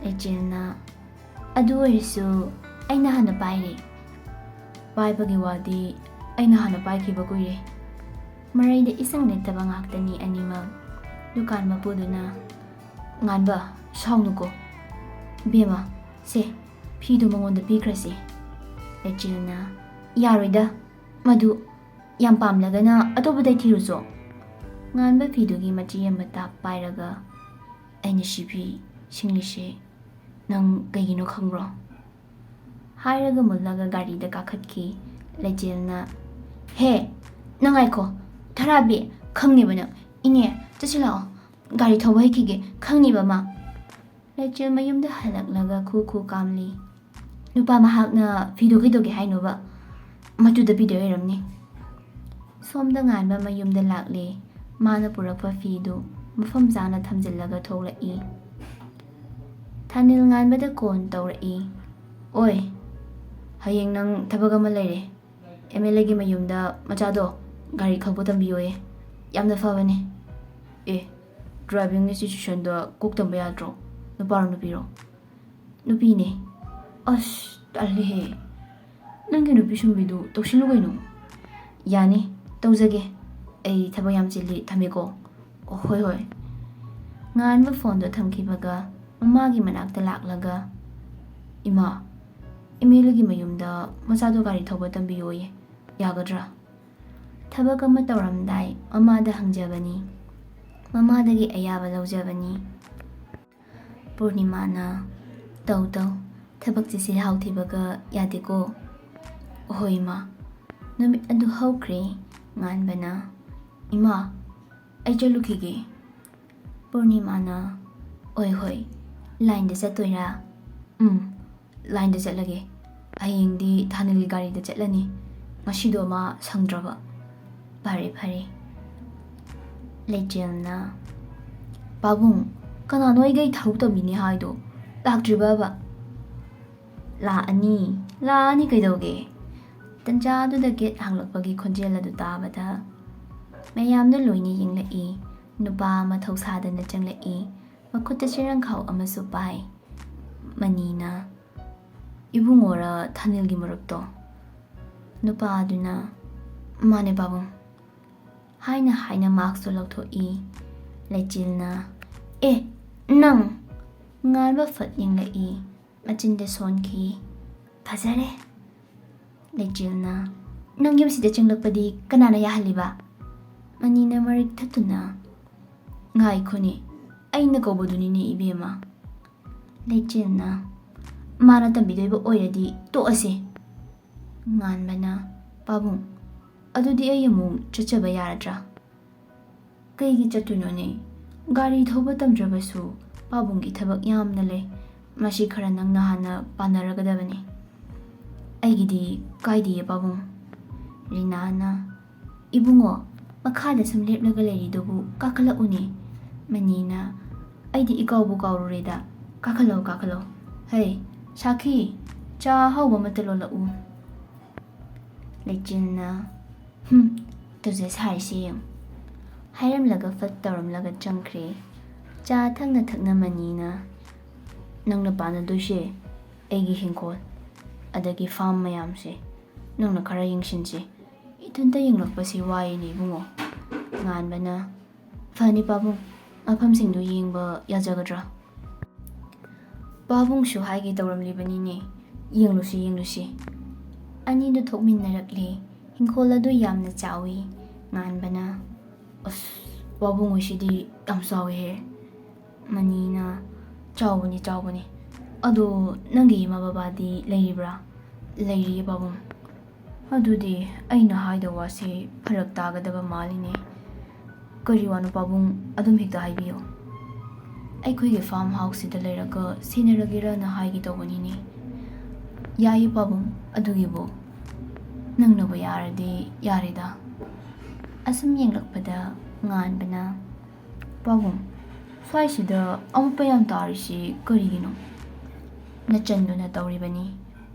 ꯂꯩꯆꯤꯜꯅ, "ꯑꯗꯨ ꯑꯣꯏꯔꯁꯨ ꯑꯩꯅ ꯍꯥꯟꯅ ꯄꯥꯏꯔꯦ꯫" "ꯄꯥꯏꯕꯒꯤ ꯋꯥꯗꯤ ꯑꯩꯅ ꯍꯥꯟꯅ ꯄꯥꯏꯈꯤꯕ ꯀꯨꯏꯔꯦ꯫" ꯃꯔꯩꯗ ꯏꯁꯪ ꯂꯩꯇꯕ ꯉꯥꯛꯇꯅꯤ ꯑꯅꯤꯃꯛ꯫ ꯗꯨꯀꯥꯟ ꯃꯄꯨꯗꯨꯅ, "ꯉꯥꯟꯕ, ꯁꯥꯎꯅꯨꯀꯣ꯫ ꯕꯦꯝꯃ, ꯁꯦ, ꯐꯤꯗꯨ ꯃꯉꯣꯟꯗ ꯄꯤꯈ꯭ꯔꯁꯤ꯫" ꯂꯩꯆꯤꯜꯅ, "ꯌꯥꯔꯣꯏꯗ, ꯃꯗꯨ ꯌꯥꯝ ꯄꯥꯝꯂꯒꯅ ꯑꯇꯣꯞꯄꯗꯩ ꯊꯤꯔꯨꯆꯣ꯫" ꯉꯥꯟꯕ ꯐꯤꯗꯨꯒꯤ ꯃꯆꯦ ꯑꯃ ꯇꯥꯞ ꯄꯥꯏꯔꯒ, "ꯑꯩꯅ ꯁꯤ ꯐꯤ ꯁꯤꯡꯂꯤꯁꯦ ꯅꯪ ꯀꯩꯒꯤꯅꯣ ꯈꯪꯕ꯭ꯔꯣ?" ꯍꯥꯏꯔꯒ ꯃꯨꯜꯂꯒ ꯒꯥꯔꯤꯗ ꯀꯥꯈꯠꯈꯤ꯫ ꯂꯩꯆꯤꯜꯅ, "ꯍꯦ, ꯅꯪ ꯉꯥꯏꯈꯣ, ꯊꯔꯥꯕꯤ, ꯈꯪꯅꯤꯕ ꯅꯪ꯫ ꯏꯅꯦ, ꯆꯠꯁꯤ ꯂꯥꯛꯑꯣ, ꯒꯥꯔꯤ ꯊꯧꯕ ꯍꯩꯈꯤꯒꯦ, ꯈꯪꯅꯤꯕ ꯃꯥ꯫" ꯂꯩꯆꯤꯜ ꯃꯌꯨꯝꯗ ꯍꯜꯂꯛꯂꯒ ꯈꯨ ꯈꯨ ꯀꯥꯝꯂꯤ꯫ "ꯅꯨꯄꯥ ꯃꯍꯥꯛꯅ ꯐꯤꯗꯣ ꯀꯩꯗꯧꯒꯦ ꯍꯥꯏꯅꯣꯕ? ꯃꯇꯨꯗ ꯄꯤꯗꯣꯏ ꯑꯣꯏꯔꯝꯅꯤ꯫" ꯁꯣꯝꯗ ꯉꯥꯟꯕ ꯃꯌꯨꯝꯗ ꯂꯥꯛꯂꯦ꯫ ꯃꯥꯅ ꯄꯨꯔꯛꯄ ꯐꯤꯗꯨ ꯃꯐꯝ ꯆꯥꯅ ꯊꯝꯖꯤꯜꯂꯒ ꯊꯣꯛꯂꯛꯏ꯫ ꯊꯥꯅꯤꯜ ꯉꯥꯟꯕꯗ ꯀꯣꯟ ꯇꯧꯔꯛꯏ꯫ "ꯑꯣꯏ, ꯍꯌꯦꯡ ꯅꯪ ꯊꯕꯛ ꯑꯃ ꯂꯩꯔꯦ꯫ ꯑꯦꯝ ꯑꯦꯜ ꯑꯦꯒꯤ ꯃꯌꯨꯝꯗ ꯃꯆꯥꯗꯣ ꯒꯥꯔꯤ ꯊꯧꯕ ꯇꯝꯕꯤꯌꯣꯌꯦ꯫ ꯌꯥꯝꯅ ꯐꯕꯅꯦ꯫" "ꯑꯦ, ꯗ꯭ꯔꯥꯏꯚꯤꯡ ꯏꯟꯁꯇꯤꯇ꯭ꯌꯨꯁꯟꯗ ꯀꯣꯛ ꯇꯝꯕ ꯌꯥꯗ꯭ꯔꯣ? ꯅꯨꯄꯥꯔꯣ ꯅꯨꯄꯤꯔꯣ?" "ꯅꯨꯄꯤꯅꯦ, ꯑꯁ, ꯇꯜꯂꯤꯍꯦ꯫ ꯅꯪꯒꯤ ꯅꯨꯄꯤ ꯁꯨꯝꯕꯤꯗꯨ ꯇꯧꯁꯤꯜꯂꯨ ꯀꯩꯅꯣ꯫ ꯌꯥꯅꯤ, ꯇꯧꯖꯒꯦ꯫ ꯑꯩ ꯊꯕꯛ ꯌꯥꯝ ꯆꯤꯜꯂꯤ, ꯊꯝꯃꯦꯀꯣ꯫ ꯑꯣ, ꯍꯣꯏ, ꯍꯣꯏ꯫ ꯉꯥꯟꯕ ꯐꯣꯟꯗꯣ ꯊꯝꯈꯤꯕꯒ ꯃꯃꯥꯒꯤ ꯃꯅꯥꯛꯇ ꯂꯥꯛꯂꯒ, "ꯏꯃꯥ, ꯏꯃꯦꯂꯤꯒꯤ ꯃꯌꯨꯝꯗ ꯃꯆꯥꯗꯣ ꯒꯥꯔꯤ ꯊꯧꯕ ꯇꯝꯕꯤꯌꯣꯌꯦ꯫ ꯌꯥꯒꯗ꯭ꯔꯥ?" ꯊꯕꯛ ꯑꯃ ꯇꯧꯔꯝꯗꯥꯏ ꯃꯃꯥꯗ ꯍꯪꯖꯕꯅꯤ꯫ ꯃꯃꯥꯗꯒꯤ ꯑꯌꯥꯕ ꯂꯧꯖꯕꯅꯤ꯫ ꯄꯨꯔꯅꯤꯃꯥꯅ, "ꯇꯧ, ꯇꯧ, ꯊꯕꯛꯁꯦ ꯆꯤꯜꯍꯥꯎ ꯊꯤꯕꯒ ꯌꯥꯗꯦꯀꯣ꯫" "ꯍꯣꯏ, ꯏꯃꯥ꯫" ꯅꯨꯃꯤꯠ ꯑꯗꯨ ꯍꯧꯈ꯭ꯔꯦ꯫ ꯉꯥꯟꯕꯅ, "ꯏꯃꯥ, ꯑꯩ ꯆꯠꯂꯨꯈꯤꯒꯦ꯫" ꯄꯨꯔꯅꯤꯃꯥꯅ, "ꯍꯣꯏ, ꯍꯣꯏ, ꯂꯥꯏꯟꯗ ꯆꯠꯇꯣꯏꯔꯥ?" "ꯎꯝ, ꯂꯥꯏꯟꯗ ꯆꯠꯂꯒꯦ꯫ ꯍꯌꯦꯡꯗꯤ ꯊꯥꯅꯤꯜꯒꯤ ꯒꯥꯔꯤꯗ ꯆꯠꯂꯅꯤ꯫ ꯉꯁꯤꯗꯣ ꯃꯥ ꯁꯪꯗ꯭ꯔꯕ꯫" "ꯐꯔꯦ, ꯐꯔꯦ꯫" ꯂꯩꯆꯦꯜꯅ, "ꯄꯥꯕꯨꯡ, ꯀꯅꯥꯅꯣ ꯑꯩꯒ ꯏꯊꯧ ꯇꯧꯕꯤꯅꯤ ꯍꯥꯏꯗꯣ? ꯂꯥꯛꯇ꯭ꯔꯤꯕꯕ?" "ꯂꯥꯛꯑꯅꯤ, ꯂꯥꯛꯑꯅꯤ ꯀꯩꯗꯧꯒꯦ?" ꯇꯟꯖꯥꯗꯨꯗ ꯒꯦꯠ ꯍꯥꯡꯂꯛꯄꯒꯤ ꯈꯣꯟꯖꯦꯜ ꯑꯗꯨ ꯇꯥꯕꯗ ꯃꯌꯥꯝꯗ ꯂꯣꯏꯅ ꯌꯦꯡꯂꯛꯏ꯫ ꯅꯨꯄꯥ ꯑꯃ ꯊꯧꯁꯥꯗꯅ ꯆꯪꯂꯛꯏ꯫ ꯃꯈꯨꯠꯇ ꯆꯦꯔꯪꯈꯥꯎ ꯑꯃꯁꯨ ꯄꯥꯏ꯫ ꯃꯅꯤꯅ, "ꯏꯕꯨꯡꯉꯣꯔ ꯊꯥꯅꯤꯜꯒꯤ ꯃꯔꯨꯞꯇꯣ?" ꯅꯨꯄꯥ ꯑꯗꯨꯅ, "ꯃꯥꯅꯦ ꯄꯥꯕꯨꯡ" ꯍꯥꯏꯅ ꯍꯥꯏꯅ ꯃꯥꯛꯁꯇꯨ ꯂꯧꯊꯣꯛꯏ꯫ ꯂꯩꯆꯤꯜꯅ, "ꯑꯦ, ꯅꯪ!" ꯉꯥꯟꯕ ꯐꯠ ꯌꯦꯡꯂꯛꯏ꯫ ꯃꯆꯤꯟꯗ ꯁꯣꯟꯈꯤ꯫ "ꯐꯖꯔꯦ꯫" ꯂꯩꯆꯤꯜꯅ, "ꯅꯪ ꯌꯨꯝꯁꯤꯗ ꯆꯪꯂꯛꯄꯗꯤ ꯀꯅꯥꯅ ꯌꯥꯍꯜꯂꯤꯕ?" ꯃꯅꯤꯅ ꯃꯔꯤꯛ ꯊꯠꯇꯨꯅ, "ꯉꯥꯏꯈꯣꯅꯦ, ꯑꯩꯅ ꯀꯧꯕꯗꯨꯅꯤꯅꯦ ꯏꯕꯦꯝꯃ꯫" ꯂꯩꯆꯤꯜꯅ, "ꯃꯥꯅ ꯇꯝꯕꯤꯗꯣꯏꯕ ꯑꯣꯏꯔꯗꯤ ꯇꯣꯛꯑꯁꯦ꯫" ꯉꯥꯟꯕꯅ, "ꯄꯥꯕꯨꯡ, ꯑꯗꯨꯗꯤ ꯑꯩ ꯑꯃꯨꯛ ꯆꯠꯆꯕ ꯌꯥꯔꯗ꯭ꯔꯥ?" "ꯀꯩꯒꯤ ꯆꯠꯇꯣꯏꯅꯣꯅꯦ? ꯒꯥꯔꯤ ꯊꯧꯕ ꯇꯝꯗ꯭ꯔꯕꯁꯨ ꯄꯥꯕꯨꯡꯒꯤ ꯊꯕꯛ ꯌꯥꯝꯅ ꯂꯩ꯫ ꯃꯁꯤ ꯈꯔ ꯅꯪꯅ ꯍꯥꯟꯅ ꯄꯥꯟꯅꯔꯒꯗꯕꯅꯤ꯫" "ꯑꯩꯒꯤꯗꯤ ꯀꯥꯏꯗꯤꯌꯦ ꯄꯥꯕꯨꯡ꯫" ꯔꯤꯅꯥꯅ, "ꯏꯕꯨꯡꯉꯣ, ꯃꯈꯥꯗ ꯁꯨꯝ ꯂꯦꯞꯂꯒ ꯂꯩꯔꯤꯗꯨꯕꯨ ꯀꯥꯈꯠꯂꯛꯎꯅꯦ꯫" ꯃꯅꯤꯅ, "ꯑꯩꯗꯤ ꯏꯀꯥꯎꯕꯨ ꯀꯥꯎꯔꯨꯔꯦꯗ꯫ ꯀꯥꯈꯠꯂꯣ, ꯀꯥꯈꯠꯂꯣ꯫ ꯍꯩ, ꯁꯥꯈꯤ, ꯆꯥ ꯑꯍꯥꯎꯕ ꯑꯃꯇ ꯂꯣꯜꯂꯛꯎ꯫" ꯂꯩꯆꯤꯜꯅ, "ꯍꯨꯝ, ꯇꯨꯖ ꯁꯥꯔꯤꯁꯦ ꯌꯦꯡꯉꯨ꯫" ꯍꯥꯏꯔꯝꯂꯒ ꯐꯠ ꯇꯧꯔꯝꯂꯒ ꯆꯪꯈ꯭ꯔꯦ꯫ ꯆꯥ ꯊꯛꯅ ꯊꯛꯅ ꯃꯅꯤꯅ, "ꯅꯪꯅ ꯄꯥꯟꯅꯗꯣꯏꯁꯦ ꯑꯩꯒꯤ ꯍꯤꯡꯈꯣꯜ ꯑꯗꯒꯤ ꯐꯥꯔꯝ ꯃꯌꯥꯝꯁꯦ ꯅꯪꯅ ꯈꯔ ꯌꯦꯡꯁꯤꯟꯁꯤ꯫ ꯏꯊꯟꯇ ꯌꯦꯡꯂꯛꯄꯁꯤ ꯋꯥꯏꯅꯦ ꯏꯕꯨꯡꯉꯣ꯫ ꯉꯥꯟꯕꯅ, "ꯐꯅꯤ ꯄꯥꯕꯨꯡ, ꯃꯐꯝꯁꯤꯡꯗꯨ ꯌꯦꯡꯕ ꯌꯥꯖꯒꯗ꯭ꯔꯥ?" ꯄꯥꯕꯨꯡꯁꯨ ꯍꯥꯏꯒꯦ ꯇꯧꯔꯝꯂꯤꯕꯅꯤꯅꯦ꯫ ꯌꯦꯡꯂꯨꯁꯤ, ꯌꯦꯡꯂꯨꯁꯤ꯫ ꯑꯅꯤꯗꯨ ꯊꯣꯛꯃꯤꯟꯅꯔꯛꯂꯦ꯫ ꯍꯤꯡꯈꯣꯜ ꯑꯗꯨ ꯌꯥꯝꯅ ꯆꯥꯎꯏ꯫ ꯉꯥꯟꯕꯅ, "ꯑꯁ, ꯄꯥꯕꯨꯡ ꯍꯣꯏꯁꯤꯗꯤ ꯌꯥꯝ ꯆꯥꯎꯏꯍꯦ꯫" ꯃꯅꯤꯅ, "ꯆꯥꯎꯕꯅꯤ, ꯆꯥꯎꯕꯅꯤ꯫ ꯑꯗꯣ ꯅꯪꯒꯤ ꯏꯃꯥ ꯕꯕꯥꯗꯤ ꯂꯩꯔꯤꯕ꯭ꯔꯥ?" "ꯂꯩꯔꯤꯌꯦ ꯄꯥꯕꯨꯡ꯫" "ꯑꯗꯨꯗꯤ ꯑꯩꯅ ꯍꯥꯏꯗꯧ ꯋꯥꯁꯦ ꯐꯔꯛ ꯇꯥꯒꯗꯕ ꯃꯥꯜꯂꯤꯅꯦ꯫ ꯀꯔꯤ ꯋꯥꯅꯣ ꯄꯥꯕꯨꯡ? ꯑꯗꯨꯝ ꯍꯦꯛꯇ ꯍꯥꯏꯕꯤꯌꯨ꯫" "ꯑꯩꯈꯣꯏꯒꯤ ꯐꯥꯔꯝ ꯍꯥꯎꯁꯁꯤꯗ ꯂꯩꯔꯒ ꯁꯦꯟꯅꯔꯒꯦꯔꯅ ꯍꯥꯏꯒꯦ ꯇꯧꯕꯅꯤꯅꯦ꯫" "ꯌꯥꯏꯌꯦ ꯄꯥꯕꯨꯡ, ꯑꯗꯨꯒꯤꯕꯨ ꯅꯪꯅꯕꯨ ꯌꯥꯔꯗꯤ ꯌꯥꯔꯦꯗ꯫" ꯑꯁꯨꯝ ꯌꯦꯡꯂꯛꯄꯗ ꯉꯥꯟꯕꯅ, "ꯄꯥꯕꯨꯡ, ꯁ꯭ꯋꯥꯏꯁꯤꯗ ꯑꯃꯣꯠꯄ ꯌꯥꯝ ꯇꯥꯔꯤꯁꯤ ꯀꯔꯤꯒꯤꯅꯣ? ꯅꯆꯟꯗꯨꯅ ꯇꯧꯔꯤꯕꯅꯤ,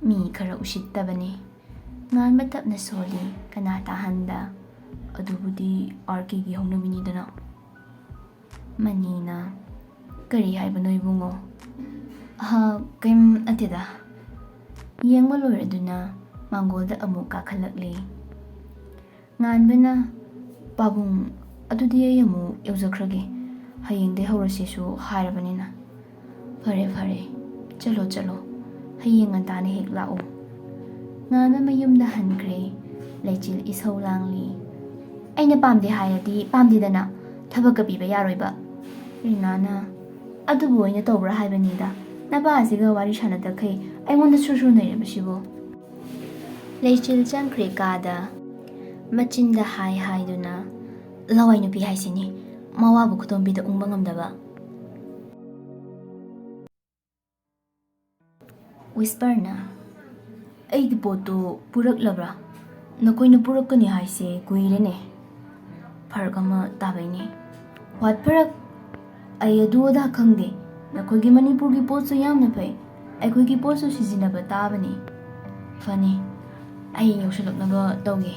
ꯃꯤ ꯈꯔ ꯎꯁꯤꯠꯇꯕꯅꯤ꯫" ꯉꯥꯟꯕ ꯇꯞꯅ ꯁꯣꯜꯂꯤ, ꯀꯅꯥ ꯇꯥꯍꯟꯗ꯫ "ꯑꯗꯨꯕꯨꯗꯤ ꯑꯥꯔ ꯀꯦꯒꯤ ꯍꯧꯅꯕꯤꯅꯤꯗꯅ꯫" ꯃꯅꯤꯅ, "ꯀꯔꯤ ꯍꯥꯏꯕꯅꯣ ꯏꯕꯨꯡꯉꯣ?" "ꯑꯍ, ꯀꯩꯝ ꯅꯠꯇꯦꯗ꯫" ꯌꯦꯡꯕ ꯂꯣꯏꯔꯗꯨꯅ ꯃꯥꯡꯒꯣꯜꯗ ꯑꯃꯨꯛ ꯀꯥꯈꯠꯂꯛꯂꯤ꯫ ꯉꯥꯟꯕꯅ, "ꯄꯥꯕꯨꯡ, ꯑꯗꯨꯗꯤ ꯑꯩ ꯑꯃꯨꯛ ꯌꯧꯖꯈ꯭ꯔꯒꯦ꯫ ꯍꯌꯦꯡꯗꯩ ꯍꯧꯔꯁꯤꯁꯨ ꯍꯥꯏꯔꯕꯅꯤꯅ꯫" "ꯐꯔꯦ, ꯐꯔꯦ꯫ ꯆꯠꯂꯣ, ꯆꯠꯂꯣ꯫ ꯍꯌꯦꯡ ꯉꯟꯇꯥꯅ ꯍꯦꯛ ꯂꯥꯛꯎ꯫" ꯉꯥꯟꯕ ꯃꯌꯨꯝꯗ ꯍꯟꯈ꯭ꯔꯦ꯫ ꯂꯩꯆꯤꯜ ꯏꯁꯧ ꯂꯥꯡꯂꯤ꯫ "ꯑꯩꯅ ꯄꯥꯝꯗꯦ ꯍꯥꯏꯔꯗꯤ ꯄꯥꯝꯗꯦꯗꯅ꯫ ꯊꯕꯛꯀ ꯄꯤꯕ ꯌꯥꯔꯣꯏꯕ꯫" ꯔꯤꯅꯥꯅ, "ꯑꯗꯨꯕꯨ ꯑꯩꯅ ꯇꯧꯕ꯭ꯔꯥ ꯍꯥꯏꯕꯅꯤꯗ꯫ ꯅꯄꯥ ꯑꯁꯤꯒ ꯋꯥꯔꯤ ꯁꯥꯟꯅꯗꯈꯩ ꯑꯩꯉꯣꯟꯗ ꯁꯨꯔ ꯁꯨꯔ ꯅꯩꯔꯕꯁꯤꯕꯨ꯫" ꯂꯩꯆꯤꯜ ꯆꯪꯈ꯭ꯔꯦ ꯀꯥꯗ꯫ ꯃꯆꯤꯟꯗ ꯍꯥꯏ ꯍꯥꯏꯗꯨꯅ, "ꯂꯋꯥꯏ ꯅꯨꯄꯤ ꯍꯥꯏꯁꯤꯅꯤ, ꯃꯋꯥꯕꯨ ꯈꯨꯗꯣꯝꯕꯤꯗ ꯎꯪꯕ ꯉꯝꯗꯕ꯫" ꯋꯤꯁꯄꯔꯅ, "ꯑꯩꯒꯤ ꯄꯣꯠꯇꯨ ꯄꯨꯔꯛꯂꯕ꯭ꯔꯥ? ꯅꯈꯣꯏꯅ ꯄꯨꯔꯛꯀꯅꯤ ꯍꯥꯏꯁꯦ ꯀꯨꯏꯔꯦꯅꯦ꯫" "ꯐꯔꯛ ꯑꯃ ꯇꯥꯕꯩꯅꯦ꯫" "ꯋꯥꯠ ꯐꯔꯛ? ꯑꯩ ꯑꯗꯨ ꯑꯗꯥ ꯈꯪꯗꯦ꯫ ꯅꯈꯣꯏꯒꯤ ꯃꯅꯤꯄꯨꯔꯒꯤ ꯄꯣꯠꯁꯨ ꯌꯥꯝꯅ ꯐꯩ꯫ ꯑꯩꯈꯣꯏꯒꯤ ꯄꯣꯠꯁꯨ ꯁꯤꯖꯤꯟꯅꯕ ꯇꯥꯕꯅꯤ꯫" "ꯐꯅꯤ, ꯑꯩ ꯌꯧꯁꯤꯜꯂꯛꯅꯕ ꯇꯧꯒꯦ꯫"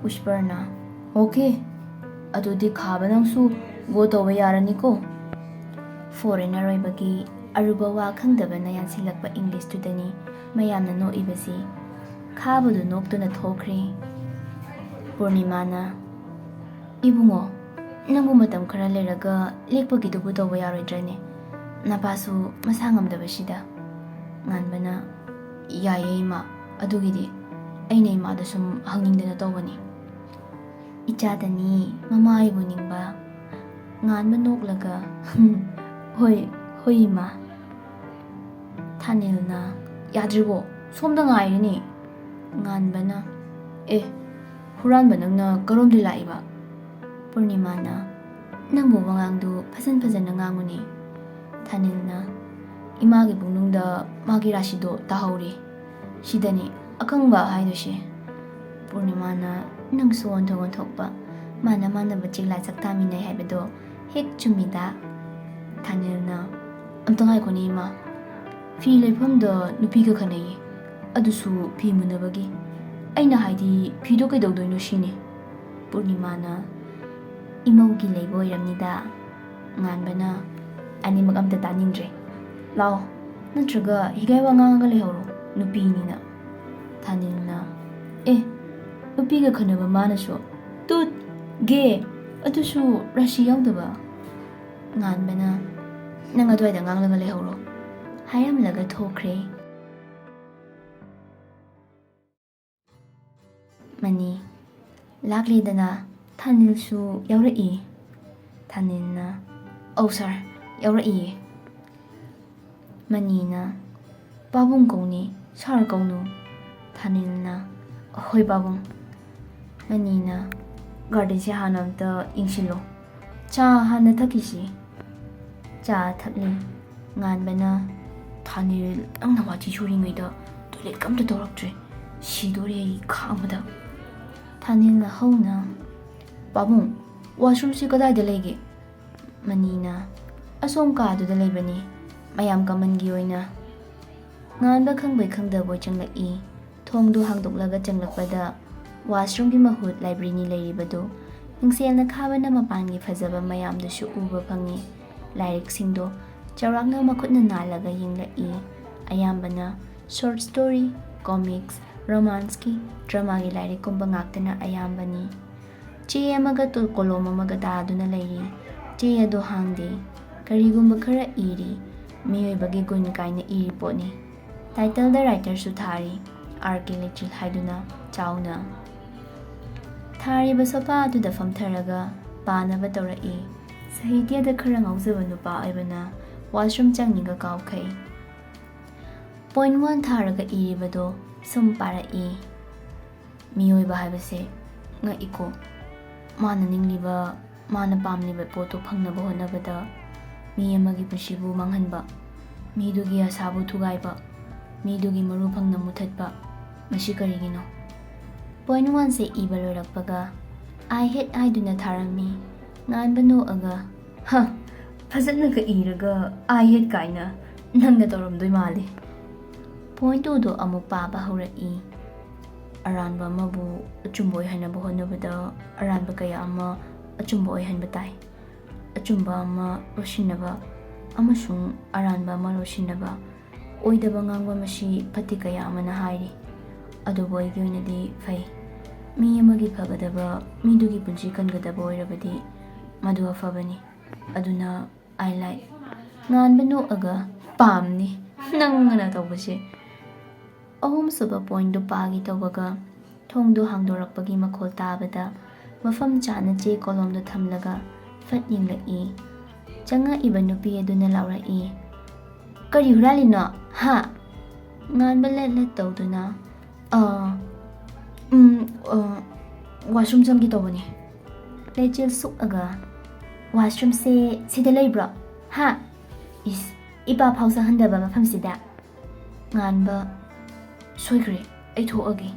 ꯋꯤꯁꯄꯔꯅ, "ꯑꯣꯀꯦ, ꯑꯗꯨꯗꯤ ꯈꯥꯕ ꯅꯪꯁꯨ ꯒꯣ ꯇꯧꯕ ꯌꯥꯔꯅꯤꯀꯣ꯫" ꯐꯣꯔꯦꯅꯔ ꯑꯣꯏꯕꯒꯤ ꯑꯔꯨꯕ ꯋꯥ ꯈꯪꯗꯕꯅ ꯌꯥꯟꯁꯤꯜꯂꯛꯄ ꯏꯪꯂꯤꯁꯇꯨꯗꯅꯤ ꯃꯌꯥꯝꯅ ꯅꯣꯛꯏꯕꯁꯤ꯫ ꯈꯥꯕꯗꯨ ꯅꯣꯛꯇꯨꯅ ꯊꯣꯛꯈ꯭ꯔꯦ꯫ ꯄꯨꯔꯅꯤꯃꯥꯅ, "ꯏꯕꯨꯡꯉꯣ, ꯅꯪꯕꯨ ꯃꯇꯝ ꯈꯔ ꯂꯩꯔꯒ ꯂꯦꯛꯄꯒꯤꯗꯨꯕꯨ ꯇꯧꯕ ꯌꯥꯔꯣꯏꯗ꯭ꯔꯅꯦ? ꯅꯄꯥꯁꯨ ꯃꯁꯥ ꯉꯝꯗꯕꯁꯤꯗ꯫" ꯉꯥꯟꯕꯅ, "ꯌꯥꯏꯌꯦ ꯏꯃꯥ, ꯑꯗꯨꯒꯤꯗꯤ ꯑꯩꯅ ꯏꯃꯥꯗ ꯁꯨꯝ ꯍꯪꯅꯤꯡꯗꯅ ꯇꯧꯕꯅꯤ꯫" "ꯏꯆꯥꯗꯅꯤ ꯃꯃꯥ ꯑꯩꯕꯨ ꯅꯤꯡꯕ꯫" ꯉꯥꯟꯕ ꯅꯣꯛꯂꯒ, "ꯍꯣꯏ, ꯍꯣꯏ ꯏꯃꯥ꯫" ꯊꯥꯅꯤꯜꯅ, "ꯌꯥꯗ꯭ꯔꯤꯕꯣ? ꯁꯣꯝꯗ ꯉꯥꯏꯔꯤꯅꯦ꯫" ꯉꯥꯟꯕꯅ, "ꯑꯦ, ꯍꯨꯔꯥꯟꯕ ꯅꯪꯅ ꯀꯔꯣꯝꯗꯩ ꯂꯥꯛꯏꯕ?" ꯄꯨꯔꯅꯤꯃꯥꯅ, "ꯅꯪꯕꯨ ꯋꯥꯉꯥꯡꯗꯨ ꯐꯖꯟ ꯐꯖꯅ ꯉꯥꯡꯉꯨꯅꯦ꯫" ꯊꯥꯅꯤꯜꯅ, "ꯏꯃꯥꯒꯤ ꯄꯨꯛꯅꯨꯡꯗ ꯃꯥꯒꯤ ꯔꯥꯁꯤꯗꯣ ꯇꯥꯍꯧꯔꯦ꯫ ꯁꯤꯗꯅꯤ ꯑꯀꯪꯕ ꯍꯥꯏꯗꯣꯏꯁꯦ꯫" ꯄꯨꯔꯅꯤꯃꯥꯅ, "ꯅꯪꯁꯨ ꯑꯣꯟꯊꯣꯛ ꯑꯣꯟꯊꯣꯛꯄ꯫ ꯃꯥꯅ ꯃꯥꯟꯅꯕ ꯆꯤꯛꯂꯥ ꯆꯥꯛ ꯇꯥꯃꯤꯟꯅꯩ ꯍꯥꯏꯕꯗꯣ ꯍꯦꯛ ꯆꯨꯝꯃꯤꯗ꯫" ꯊꯥꯅꯤꯜꯅ, "ꯑꯝꯇ ꯉꯥꯏꯈꯣꯅꯦ ꯏꯃꯥ꯫ ꯐꯤ ꯂꯩꯐꯝꯗ ꯅꯨꯄꯤꯒ ꯈꯟꯅꯩꯌꯦ꯫ ꯑꯗꯨꯁꯨ ꯐꯤ ꯃꯨꯟꯅꯕꯒꯤ꯫ ꯑꯩꯅ ꯍꯥꯏꯗꯤ ꯐꯤꯗꯣ ꯀꯩꯗꯧꯗꯣꯏꯅꯣ ꯁꯤꯅꯤ꯫" ꯄꯨꯔꯅꯤꯃꯥꯅ, "ꯏꯃꯧꯒꯤ ꯂꯩꯕ ꯑꯣꯏꯔꯝꯅꯤꯗ꯫" ꯉꯥꯟꯕꯅ, "ꯑꯅꯤꯃꯛ ꯑꯝꯇ ꯇꯥꯅꯤꯡꯗ꯭ꯔꯦ꯫ ꯂꯥꯛꯑꯣ, ꯅꯠꯇ꯭ꯔꯒ ꯍꯤꯒꯥꯏ ꯋꯥ ꯉꯥꯡꯉꯒ ꯂꯩꯍꯧꯔꯣ, ꯅꯨꯄꯤꯅꯤꯅ꯫" ꯊꯥꯅꯤꯜꯅ, "ꯑꯦ, ꯅꯨꯄꯤꯒ ꯈꯟꯅꯕ ꯃꯥꯅꯁꯨ? ꯇꯨꯠ! ꯒꯦ! ꯑꯗꯨꯁꯨ ꯔꯥꯁꯤ ꯌꯥꯎꯗꯕ꯫" ꯉꯥꯟꯕꯅ, "ꯅꯪ ꯑꯗꯨꯋꯥꯏꯗ ꯉꯥꯡꯂꯒ ꯂꯩꯍꯧꯔꯣ" ꯍꯥꯏꯔꯝꯂꯒ ꯊꯣꯛꯈ꯭ꯔꯦ꯫ ꯃꯅꯤ, "ꯂꯥꯛꯂꯦꯗꯅ, ꯊꯥꯅꯤꯜꯁꯨ ꯌꯥꯎꯔꯛꯏ꯫" ꯊꯥꯅꯤꯜꯅ, "ꯑꯧ ꯁꯥꯔ, ꯌꯥꯎꯔꯛꯏꯌꯦ꯫" ꯃꯅꯤꯅ, "ꯄꯥꯕꯨꯡ ꯀꯧꯅꯤ, ꯁꯥꯔ ꯀꯧꯅꯨ꯫" ꯊꯥꯅꯤꯜꯅ, "ꯍꯣꯏ ꯄꯥꯕꯨꯡ꯫" ꯃꯅꯤꯅ, "ꯒꯥꯔꯗꯦꯟꯁꯦ ꯍꯥꯟꯅ ꯑꯝꯇ ꯌꯦꯡꯁꯤꯜꯂꯣ꯫ ꯆꯥ ꯍꯥꯟꯅ ꯊꯛꯈꯤꯁꯤ꯫" ꯆꯥ ꯊꯛꯂꯤ꯫ ꯉꯥꯟꯕꯅ, "ꯊꯥꯅꯤꯜ, ꯅꯪꯅ ꯋꯥꯊꯤ ꯁꯨꯔꯤꯉꯩꯗ ꯇꯣꯏꯂꯦꯠꯀ ꯑꯝꯇ ꯇꯧꯔꯛꯇ꯭ꯔꯦ꯫ ꯁꯤꯗꯣꯔꯦ ꯑꯩ ꯈꯥꯡꯕꯗ꯫" ꯊꯥꯅꯤꯜꯅ ꯍꯧꯅ, "ꯄꯥꯕꯨꯡ, ꯋꯥꯁꯔꯨꯝꯁꯤ ꯀꯗꯥꯏꯗ ꯂꯩꯒꯦ?" ꯃꯅꯤꯅ, "ꯑꯁꯣꯝ ꯀꯥꯗꯨꯗ ꯂꯩꯕꯅꯤ, ꯃꯌꯥꯝ ꯀꯃꯟꯒꯤ ꯑꯣꯏꯅ꯫" ꯉꯥꯟꯕ ꯈꯪꯕꯣꯏ ꯈꯪꯗꯕꯣꯏ ꯆꯪꯂꯛꯏ꯫ ꯊꯣꯡꯗꯨ ꯍꯥꯡꯗꯣꯛꯂꯒ ꯆꯪꯂꯛꯄꯗ ꯋꯥꯁꯔꯨꯝꯒꯤ ꯃꯍꯨꯠ ꯂꯥꯏꯕ꯭ꯔꯦꯔꯤ ꯂꯩꯔꯤꯕꯗꯨ ꯃꯤꯡꯁꯦꯜꯅ ꯈꯥꯕꯅ ꯃꯄꯥꯟꯒꯤ ꯐꯖꯕ ꯃꯌꯥꯝꯗꯨꯁꯨ ꯎꯕ ꯐꯪꯉꯤ꯫ ꯂꯥꯏꯔꯤꯛꯁꯤꯡꯗꯣ ꯆꯥꯎꯔꯥꯛꯅ ꯃꯈꯨꯠꯅ ꯅꯥꯜꯂꯒ ꯌꯦꯡꯂꯛꯏ꯫ ꯑꯌꯥꯝꯕꯅ short story, comics, romanceꯀꯤ, dramaꯒꯤ ꯂꯥꯏꯔꯤꯛꯀꯨꯝꯕ ꯉꯥꯛꯇꯅ ꯑꯌꯥꯝꯕꯅꯤ꯫ ꯆꯦ ꯑꯃꯒ ꯇꯨ-, ꯀꯣꯂꯣꯝ ꯑꯃꯒ ꯇꯥꯗꯨꯅ ꯂꯩꯔꯤ꯫ ꯆꯦ ꯑꯗꯨ ꯍꯥꯡꯗꯦ꯫ ꯀꯔꯤꯒꯨꯝꯕ ꯈꯔ ꯏꯔꯤ꯫ ꯃꯤꯑꯣꯏꯕꯒꯤ ꯒꯨꯟ ꯀꯥꯏꯅ ꯏꯔꯤ ꯄꯣꯠꯅꯤ꯫ Titleꯗ writerꯁꯨ ꯊꯥꯔꯤ, R K ꯂꯩꯆꯤꯜ ꯍꯥꯏꯗꯨꯅ ꯆꯥꯎꯅ꯫ ꯊꯥꯔꯤꯕ ꯁꯣꯐꯥ ꯑꯗꯨꯗ ꯐꯝꯊꯔꯒ ꯄꯥꯅꯕ ꯇꯧꯔꯛꯏ꯫ ꯁꯥꯍꯤꯇ꯭ꯌꯗ ꯈꯔ ꯉꯥꯎꯖꯕ ꯅꯨꯄꯥ ꯑꯣꯏꯕꯅ washroom ꯆꯪꯅꯤꯡꯒ ꯀꯥꯎꯈꯩ꯫ Point one ꯊꯥꯔꯒ ꯏꯔꯤꯕꯗꯣ ꯁꯨꯝ ꯄꯥꯔꯛꯏ꯫ ꯃꯤꯑꯣꯏꯕ ꯍꯥꯏꯕꯁꯦ ꯉꯛꯏꯀꯣ꯫ ꯃꯥꯅ ꯅꯤꯡꯂꯤꯕ, ꯃꯥꯅ ꯄꯥꯝꯂꯤꯕ ꯄꯣꯠꯇꯨ ꯐꯪꯅꯕ ꯍꯣꯠꯅꯕꯗ ꯃꯤ ꯑꯃꯒꯤ ꯄꯨꯟꯁꯤꯕꯨ ꯃꯥꯡꯍꯟꯕ, ꯃꯤꯗꯨꯒꯤ ꯑꯁꯥꯕꯨ ꯊꯨꯒꯥꯏꯕ, ꯃꯤꯗꯨꯒꯤ ꯃꯔꯨ ꯐꯪꯅ ꯃꯨꯊꯠꯄ, ꯃꯁꯤ ꯀꯔꯤꯒꯤꯅꯣ? Point oneꯁꯦ ꯏꯕ ꯂꯣꯏꯔꯛꯄꯒ "I hate" ꯍꯥꯏꯗꯨꯅ ꯊꯥꯔꯝꯃꯤ꯫ ꯉꯥꯟꯕ ꯅꯣꯛꯑꯒ, "ꯍ, ꯐꯖꯅꯒ ꯏꯔꯒ I hate ꯀꯥꯏꯅ ꯅꯪꯅ ꯇꯧꯔꯝꯗꯣꯏ ꯃꯥꯜꯂꯤ"꯫ Point twoꯗꯣ ꯑꯃꯨꯛ ꯄꯥꯕ ꯍꯧꯔꯛꯏ꯫ ꯑꯔꯥꯟꯕ ꯑꯃꯕꯨ ꯑꯆꯨꯝꯕ ꯑꯣꯏꯍꯟꯅꯕ ꯍꯣꯠꯅꯕꯗ ꯑꯔꯥꯟꯕ ꯀꯌꯥ ꯑꯃ ꯑꯆꯨꯝꯕ ꯑꯣꯏꯍꯟꯕ ꯇꯥꯏ꯫ ꯑꯆꯨꯝꯕ ꯑꯃ ꯂꯣꯠꯁꯤꯟꯅꯕ ꯑꯃꯁꯨꯡ ꯑꯔꯥꯟꯕ ꯑꯃ ꯂꯣꯠꯁꯤꯟꯅꯕ, ꯑꯣꯏꯗꯕ ꯉꯥꯡꯕ ꯃꯁꯤ ꯐꯠꯇꯦ ꯀꯌꯥ ꯑꯃꯅ ꯍꯥꯏꯔꯤ꯫ ꯑꯗꯨꯕꯨ ꯑꯩꯒꯤ ꯑꯣꯏꯅꯗꯤ ꯐꯩ꯫ ꯃꯤ ꯑꯃꯒꯤ ꯐꯒꯗꯕ, ꯃꯤꯗꯨꯒꯤ ꯄꯨꯟꯁꯤ ꯀꯟꯒꯗꯕ ꯑꯣꯏꯔꯕꯗꯤ ꯃꯗꯨ ꯑꯐꯕꯅꯤ꯫ ꯑꯗꯨꯅ I like꯫ ꯉꯥꯟꯕ ꯅꯣꯛꯑꯒ, "ꯄꯥꯝꯅꯤ ꯅꯪꯅ ꯇꯧꯕꯁꯦ"꯫ ꯑꯍꯨꯝꯁꯨꯕ pointꯗꯨ ꯄꯥꯒꯦ ꯇꯧꯕꯒ ꯊꯣꯡꯗꯨ ꯍꯥꯡꯗꯣꯔꯛꯄꯒꯤ ꯃꯈꯣꯜ ꯇꯥꯕꯗ ꯃꯐꯝ ꯆꯥꯅ ꯆꯦ ꯀꯣꯂꯣꯝꯗꯨ ꯊꯝꯂꯒ ꯐꯠ ꯌꯦꯡꯂꯛꯏ꯫ ꯆꯪꯉꯛꯏꯕ ꯅꯨꯄꯤ ꯑꯗꯨꯅ ꯂꯥꯎꯔꯛꯏ, "ꯀꯔꯤ ꯍꯨꯔꯥꯜꯂꯤꯅꯣ? ꯍꯥ?" ꯉꯥꯟꯕ ꯂꯠ ꯂꯠ ꯇꯧꯗꯨꯅ, "ꯑ, ꯎꯝ, ꯑ, washroom ꯆꯪꯒꯦ ꯇꯧꯕꯅꯤ"꯫ ꯂꯩꯆꯤꯜ ꯁꯨꯛꯑꯒ, "Washroomꯁꯦ ꯁꯤꯗ ꯂꯩꯕ꯭ꯔꯣ? ꯍꯥ? ꯏꯁ, ꯏꯄꯥ ꯐꯥꯎ ꯆꯪꯍꯟꯗꯕ ꯃꯐꯝꯁꯤꯗ"꯫ ꯉꯥꯟꯕ, "ꯁꯣꯏꯈ꯭ꯔꯦ, ꯑꯩ ꯊꯣꯛꯑꯒꯦ"꯫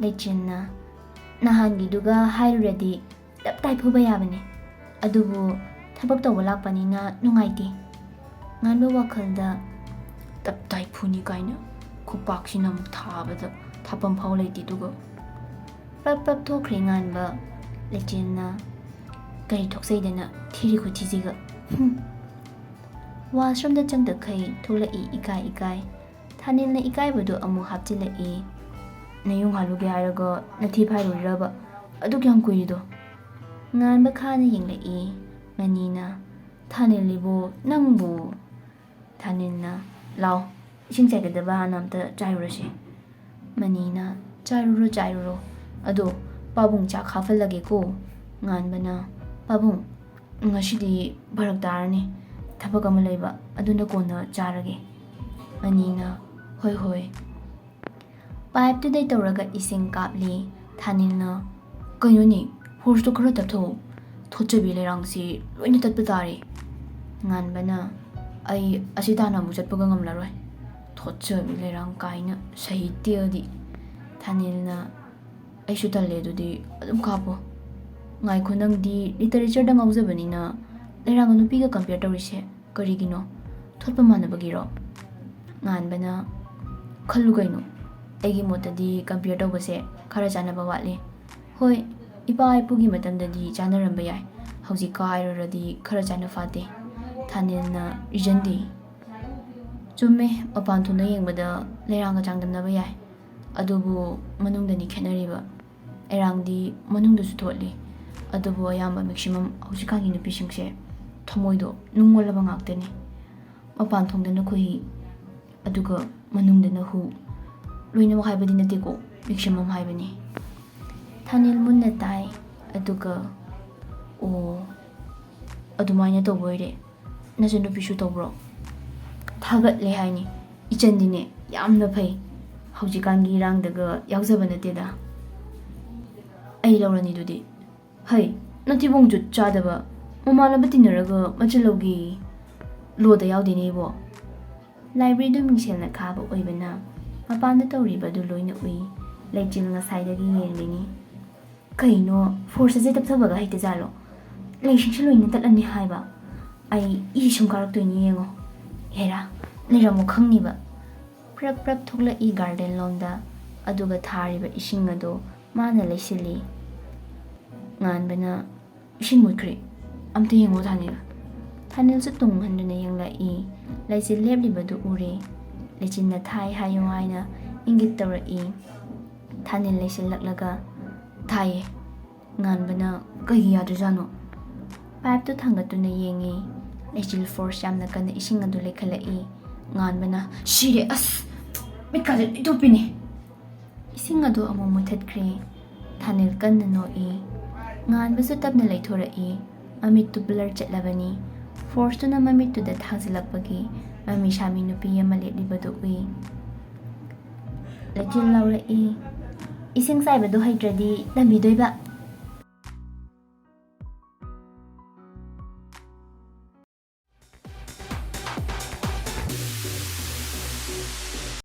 ꯂꯩꯆꯤꯟꯅ, "ꯅꯍꯥꯟꯒꯤꯗꯨꯒ ꯍꯥꯏꯔꯨꯔꯗꯤ ꯇꯞ ꯇꯥꯏ ꯐꯨꯕ ꯌꯥꯕꯅꯦ, ꯑꯗꯨꯕꯨ ꯊꯕꯛ ꯇꯧꯕ ꯂꯥꯛꯄꯅꯤꯅ ꯅꯨꯡꯉꯥꯏꯇꯦ"꯫ ꯉꯥꯟꯕ ꯋꯥꯈꯜꯗ, "ꯇꯞ ꯇꯥꯏ ꯐꯨꯅꯤ ꯀꯥꯏꯅ ꯈꯨꯄꯥꯛꯁꯤꯅ ꯑꯃꯨꯛ ꯊꯥꯕꯗ ꯊꯥꯐꯝ ꯐꯥꯎ ꯂꯩꯇꯦ"꯫ ꯑꯗꯨꯒ ꯄ꯭ꯔꯞ ꯄ꯭ꯔꯞ ꯊꯣꯛꯈ꯭ꯔꯦ ꯉꯥꯟꯕ꯫ ꯂꯩꯆꯤꯟꯅ, "ꯀꯔꯤ ꯊꯣꯛꯆꯩꯗꯅ ꯊꯤꯔꯤ ꯈꯨꯊꯤꯁꯤꯒ"꯫ ꯍꯨꯝ꯫ ꯋꯥꯁꯔꯨꯝꯗ ꯆꯪꯗꯈꯩ ꯊꯣꯛꯂꯛꯏ ꯏꯀꯥꯏ ꯏꯀꯥꯏ꯫ ꯊꯥꯅꯤꯜꯅ ꯏꯀꯥꯏꯕꯗꯨ ꯑꯃꯨꯛ ꯍꯥꯞꯆꯤꯜꯂꯛꯏ꯫ "ꯅꯌꯨꯡ ꯍꯥꯜꯂꯨꯒꯦ ꯍꯥꯏꯔꯒ ꯅꯊꯤ ꯐꯥꯏꯔꯨꯔꯤꯔꯕ? ꯑꯗꯨꯛ ꯌꯥꯝ ꯀꯨꯏꯔꯤꯗꯣ?" ꯉꯥꯟꯕ ꯈꯥꯅ ꯌꯦꯡꯂꯛꯏ꯫ ꯃꯅꯤꯅ, "ꯊꯥꯅꯤꯜ ꯏꯕꯣ, ꯅꯪꯕꯨ?" ꯊꯥꯅꯤꯜꯅ, "ꯂꯥꯎ, ꯏꯁꯤꯡ ꯆꯥꯏꯒꯗꯕ ꯍꯥꯟꯅ ꯑꯝꯇ ꯆꯥꯏꯔꯨꯔꯁꯤ꯫" ꯃꯅꯤꯅ, "ꯆꯥꯏꯔꯨꯔꯣ, ꯆꯥꯏꯔꯨꯔꯣ꯫ ꯑꯗꯣ ꯄꯥꯕꯨꯡ ꯆꯥꯛ ꯍꯥꯞꯍꯜꯂꯒꯦꯀꯣ꯫" ꯉꯥꯟꯕꯅ, "ꯄꯥꯕꯨꯡ, ꯉꯁꯤꯗꯤ ꯐꯔꯛ ꯇꯥꯔꯅꯤ, ꯊꯕꯛ ꯑꯃ ꯂꯩꯕ, ꯑꯗꯨꯅ ꯀꯣꯟꯅ ꯆꯥꯔꯒꯦ꯫" ꯃꯅꯤꯅ, "ꯍꯣꯏ, ꯍꯣꯏ꯫" ꯄꯥꯏꯞꯇꯨꯗꯩ ꯇꯧꯔꯒ ꯏꯁꯤꯡ ꯀꯥꯞꯂꯤ꯫ ꯊꯥꯅꯤꯜꯅ, "ꯀꯩꯅꯣꯅꯦ, ꯐꯣꯔꯁꯇꯣ ꯈꯔ ꯇꯞꯊꯧ꯫ ꯊꯣꯠꯆꯕꯤ ꯂꯩꯔꯥꯡꯁꯤ ꯂꯣꯏꯅ ꯇꯠꯄ ꯇꯥꯔꯦ꯫" ꯉꯥꯟꯕꯅ, "ꯑꯩ ꯑꯁꯤ ꯇꯥꯟꯅ ꯑꯃꯨꯛ ꯆꯠꯄꯒ ꯉꯝꯂꯔꯣꯏ꯫ ꯊꯣꯠꯆꯕꯤ ꯂꯩꯔꯥꯡ ꯀꯥꯏꯅ, ꯁꯥꯍꯤꯇ꯭ꯌꯗꯤ꯫" ꯊꯥꯅꯤꯜꯅ, "ꯑꯩꯁꯨ ꯇꯜꯂꯦ, ꯑꯗꯨꯗꯤ ꯑꯗꯨꯝ ꯀꯥꯞꯄꯣ꯫" "ꯉꯥꯏꯈꯣ, ꯅꯪꯗꯤ ꯂꯤꯇꯔꯦꯆꯔꯗ ꯉꯥꯎꯖꯕꯅꯤꯅ ꯂꯩꯔꯥꯡꯒ ꯅꯨꯄꯤꯒ ꯀꯝꯄꯤꯌꯔ ꯇꯧꯔꯤꯁꯦ ꯀꯔꯤꯒꯤꯅꯣ? ꯊꯣꯠꯄ ꯃꯥꯟꯅꯕꯒꯤꯔꯣ?" ꯉꯥꯟꯕꯅ, "ꯈꯜꯂꯨ ꯀꯩꯅꯣ, ꯑꯩꯒꯤ ꯃꯣꯠꯇꯗꯤ ꯀꯝꯄꯤꯌꯔ ꯇꯧꯕꯁꯦ ꯈꯔ ꯆꯥꯟꯅꯕ ꯋꯥꯠꯂꯤ꯫ ꯍꯣꯏ, ꯏꯄꯥ ꯏꯄꯨꯒꯤ ꯃꯇꯝꯗꯗꯤ ꯆꯥꯟꯅꯔꯝꯕ ꯌꯥꯏ, ꯍꯧꯖꯤꯛꯀ ꯍꯥꯏꯔꯨꯔꯗꯤ ꯈꯔ ꯆꯥꯟꯅ ꯐꯥꯠꯇꯦ꯫" ꯊꯥꯅꯤꯜꯅ, "ꯔꯤꯖꯟꯗꯤ?" "ꯆꯨꯝꯃꯦ, ꯃꯄꯥꯟ ꯊꯣꯡꯗ ꯌꯦꯡꯕꯗ ꯂꯩꯔꯥꯡꯒ ꯆꯥꯡꯗꯝꯅꯕ ꯌꯥꯏ, ꯑꯗꯨꯕꯨ ꯃꯅꯨꯡꯗꯅꯤ ꯈꯦꯠꯅꯔꯤꯕ꯫ ꯂꯩꯔꯥꯡꯗꯤ ꯃꯅꯨꯡꯗꯁꯨ ꯊꯣꯠꯂꯤ, ꯑꯗꯨꯕꯨ ꯑꯌꯥꯝꯕ ꯃꯦꯛꯁꯤꯃꯝ ꯍꯧꯖꯤꯛꯀꯥꯟꯒꯤ ꯅꯨꯄꯤꯁꯤꯡꯁꯦ ꯊꯃꯣꯏꯗꯣ ꯅꯨꯡ ꯑꯣꯜꯂꯕ ꯉꯥꯛꯇꯅꯤ꯫ ꯃꯄꯥꯟ ꯊꯣꯡꯗꯅ ꯈꯨꯍꯤ, ꯑꯗꯨꯒ ꯃꯅꯨꯡꯗꯅ ꯍꯨ꯫ ꯂꯣꯏꯅꯃꯛ ꯍꯥꯏꯕꯗꯤ ꯅꯠꯇꯦꯀꯣ, ꯃꯦꯛꯁꯤꯃꯝ ꯍꯥꯏꯕꯅꯤ꯫" ꯊꯥꯅꯤꯜ ꯃꯨꯟꯅ ꯇꯥꯏ, ꯑꯗꯨꯒ, "ꯑꯣ, ꯑꯗꯨꯃꯥꯏꯅ ꯇꯧꯕ ꯑꯣꯏꯔꯦ꯫ ꯅꯆꯟꯅꯨꯄꯤꯁꯨ ꯇꯧꯕ꯭ꯔꯣ?" "ꯊꯥꯒꯠꯂꯦ ꯍꯥꯏꯅꯤ꯫ ꯏꯆꯟꯗꯤꯅꯦ ꯌꯥꯝꯅ ꯐꯩ꯫ ꯍꯧꯖꯤꯛꯀꯥꯟꯒꯤ ꯏꯔꯥꯡꯗꯒ ꯌꯥꯎꯖꯕ ꯅꯠꯇꯦꯗ꯫ ꯑꯩ ꯂꯧꯔꯅꯤ ꯑꯗꯨꯗꯤ꯫" "ꯍꯩ, ꯅꯊꯤꯕꯣꯡ ꯖꯨꯠ ꯆꯥꯗꯕ꯫ ꯃꯃꯥꯟꯅꯕ ꯇꯤꯟꯅꯔꯒ ꯃꯆꯜ ꯂꯧꯒꯦ꯫ ꯂꯣꯗ ꯌꯥꯎꯗꯦꯅꯦ ꯏꯕꯣ꯫" ꯂꯥꯏꯕ꯭ꯔꯦꯔꯤꯗꯨ ꯃꯤꯡꯁꯦꯜꯅ ꯈꯥꯕ ꯑꯣꯏꯕꯅ ꯃꯄꯥꯟꯗ ꯇꯧꯔꯤꯕꯗꯨ ꯂꯣꯏꯅ ꯎꯏ꯫ ꯂꯩꯆꯤꯜ ꯉꯁꯥꯏꯗꯒꯤ ꯌꯦꯡꯂꯤꯅꯤ꯫ "ꯀꯩꯅꯣ, ꯐꯣꯔꯁ ꯑꯁꯦ ꯇꯞꯊꯕꯒ ꯍꯩꯇ ꯖꯥꯠꯂꯣ? ꯂꯩꯁꯤꯡꯁꯦ ꯂꯣꯏꯅ ꯇꯠꯂꯅꯤ ꯍꯥꯏꯕ꯫ ꯑꯩ ꯏ ꯁꯨꯝ ꯀꯥꯔꯛꯇꯣꯏꯅꯤ ꯌꯦꯡꯉꯣ꯫ ꯍꯦꯔꯥ, ꯂꯩꯔꯝꯃꯣ ꯈꯪꯅꯤꯕ꯫" ꯄ꯭ꯔꯞ ꯄ꯭ꯔꯞ ꯊꯣꯛꯂꯛꯏ ꯒꯥꯔꯗꯦꯟ ꯂꯣꯝꯗ, ꯑꯗꯨꯒ ꯊꯥꯔꯤꯕ ꯏꯁꯤꯡ ꯑꯗꯨ ꯃꯥꯅ ꯂꯩꯁꯤꯜꯂꯤ꯫ ꯉꯥꯟꯕꯅ, "ꯏꯁꯤꯡ ꯃꯨꯠꯈ꯭ꯔꯦ, ꯑꯝꯇ ꯌꯦꯡꯉꯣ ꯊꯥꯅꯤꯜ꯫" ꯊꯥꯅꯤꯜꯁꯨ ꯇꯨꯡ ꯍꯟꯗꯨꯅ ꯌꯦꯡꯂꯛꯏ꯫ ꯂꯩꯆꯤꯜ ꯂꯦꯞꯂꯤꯕꯗꯨ ꯎꯔꯦ꯫ ꯂꯩꯆꯤꯟꯅ "ꯊꯥꯏ ꯍꯥꯏꯌꯣ" ꯍꯥꯏꯅ ꯏꯪꯒꯤꯠ ꯇꯧꯔꯛꯏ꯫ ꯊꯥꯅꯤꯜ ꯂꯩꯁꯤꯜꯂꯛꯂꯒ "ꯊꯥꯏꯌꯦ"꯫ ꯉꯥꯟꯕꯅ "ꯀꯩꯒꯤ ꯌꯥꯗ꯭ꯔꯖꯥꯠꯅꯣ?" ꯄꯥꯏꯞꯇꯨ ꯊꯥꯡꯒꯠꯇꯨꯅ ꯌꯦꯡꯉꯤ꯫ ꯂꯩꯆꯤꯜ ꯐꯣꯔꯁ ꯌꯥꯝꯅ ꯀꯟꯅ ꯏꯁꯤꯡ ꯑꯗꯨ ꯂꯩꯈꯠꯂꯛꯏ꯫ ꯉꯥꯟꯕꯅ "ꯁꯤꯔꯦ, ꯑꯁ! ꯃꯤꯠꯀꯥꯁꯦ ꯂꯣꯏ ꯊꯨꯞꯄꯤꯅꯦ!" ꯏꯁꯤꯡ ꯑꯗꯨ ꯑꯃꯨꯛ ꯃꯨꯊꯠꯈ꯭ꯔꯦ꯫ ꯊꯥꯅꯤꯜ ꯀꯟꯅ ꯅꯣꯛꯏ꯫ ꯉꯥꯟꯕꯁꯨ ꯇꯞꯅ ꯂꯩꯊꯣꯔꯛꯏ꯫ ꯃꯃꯤꯠꯇꯨ ꯕ꯭ꯂꯔ ꯆꯠꯂꯕꯅꯤ꯫ ꯐꯣꯔꯁꯇꯨꯅ ꯃꯃꯤꯠꯇꯨꯗ ꯊꯥꯖꯤꯜꯂꯛꯄꯒꯤ ꯃꯃꯤ ꯁꯥꯃꯤ ꯅꯨꯄꯤ ꯑꯃ ꯂꯦꯞꯂꯤꯕꯗꯨ ꯎꯏ꯫ ꯂꯩꯆꯤꯜ ꯂꯥꯎꯔꯛꯏ꯫ "ꯏꯁꯤꯡ ꯆꯥꯏꯕꯗꯨ ꯍꯩꯇ꯭ꯔꯗꯤ ꯇꯝꯕꯤꯗꯣꯏꯕ?"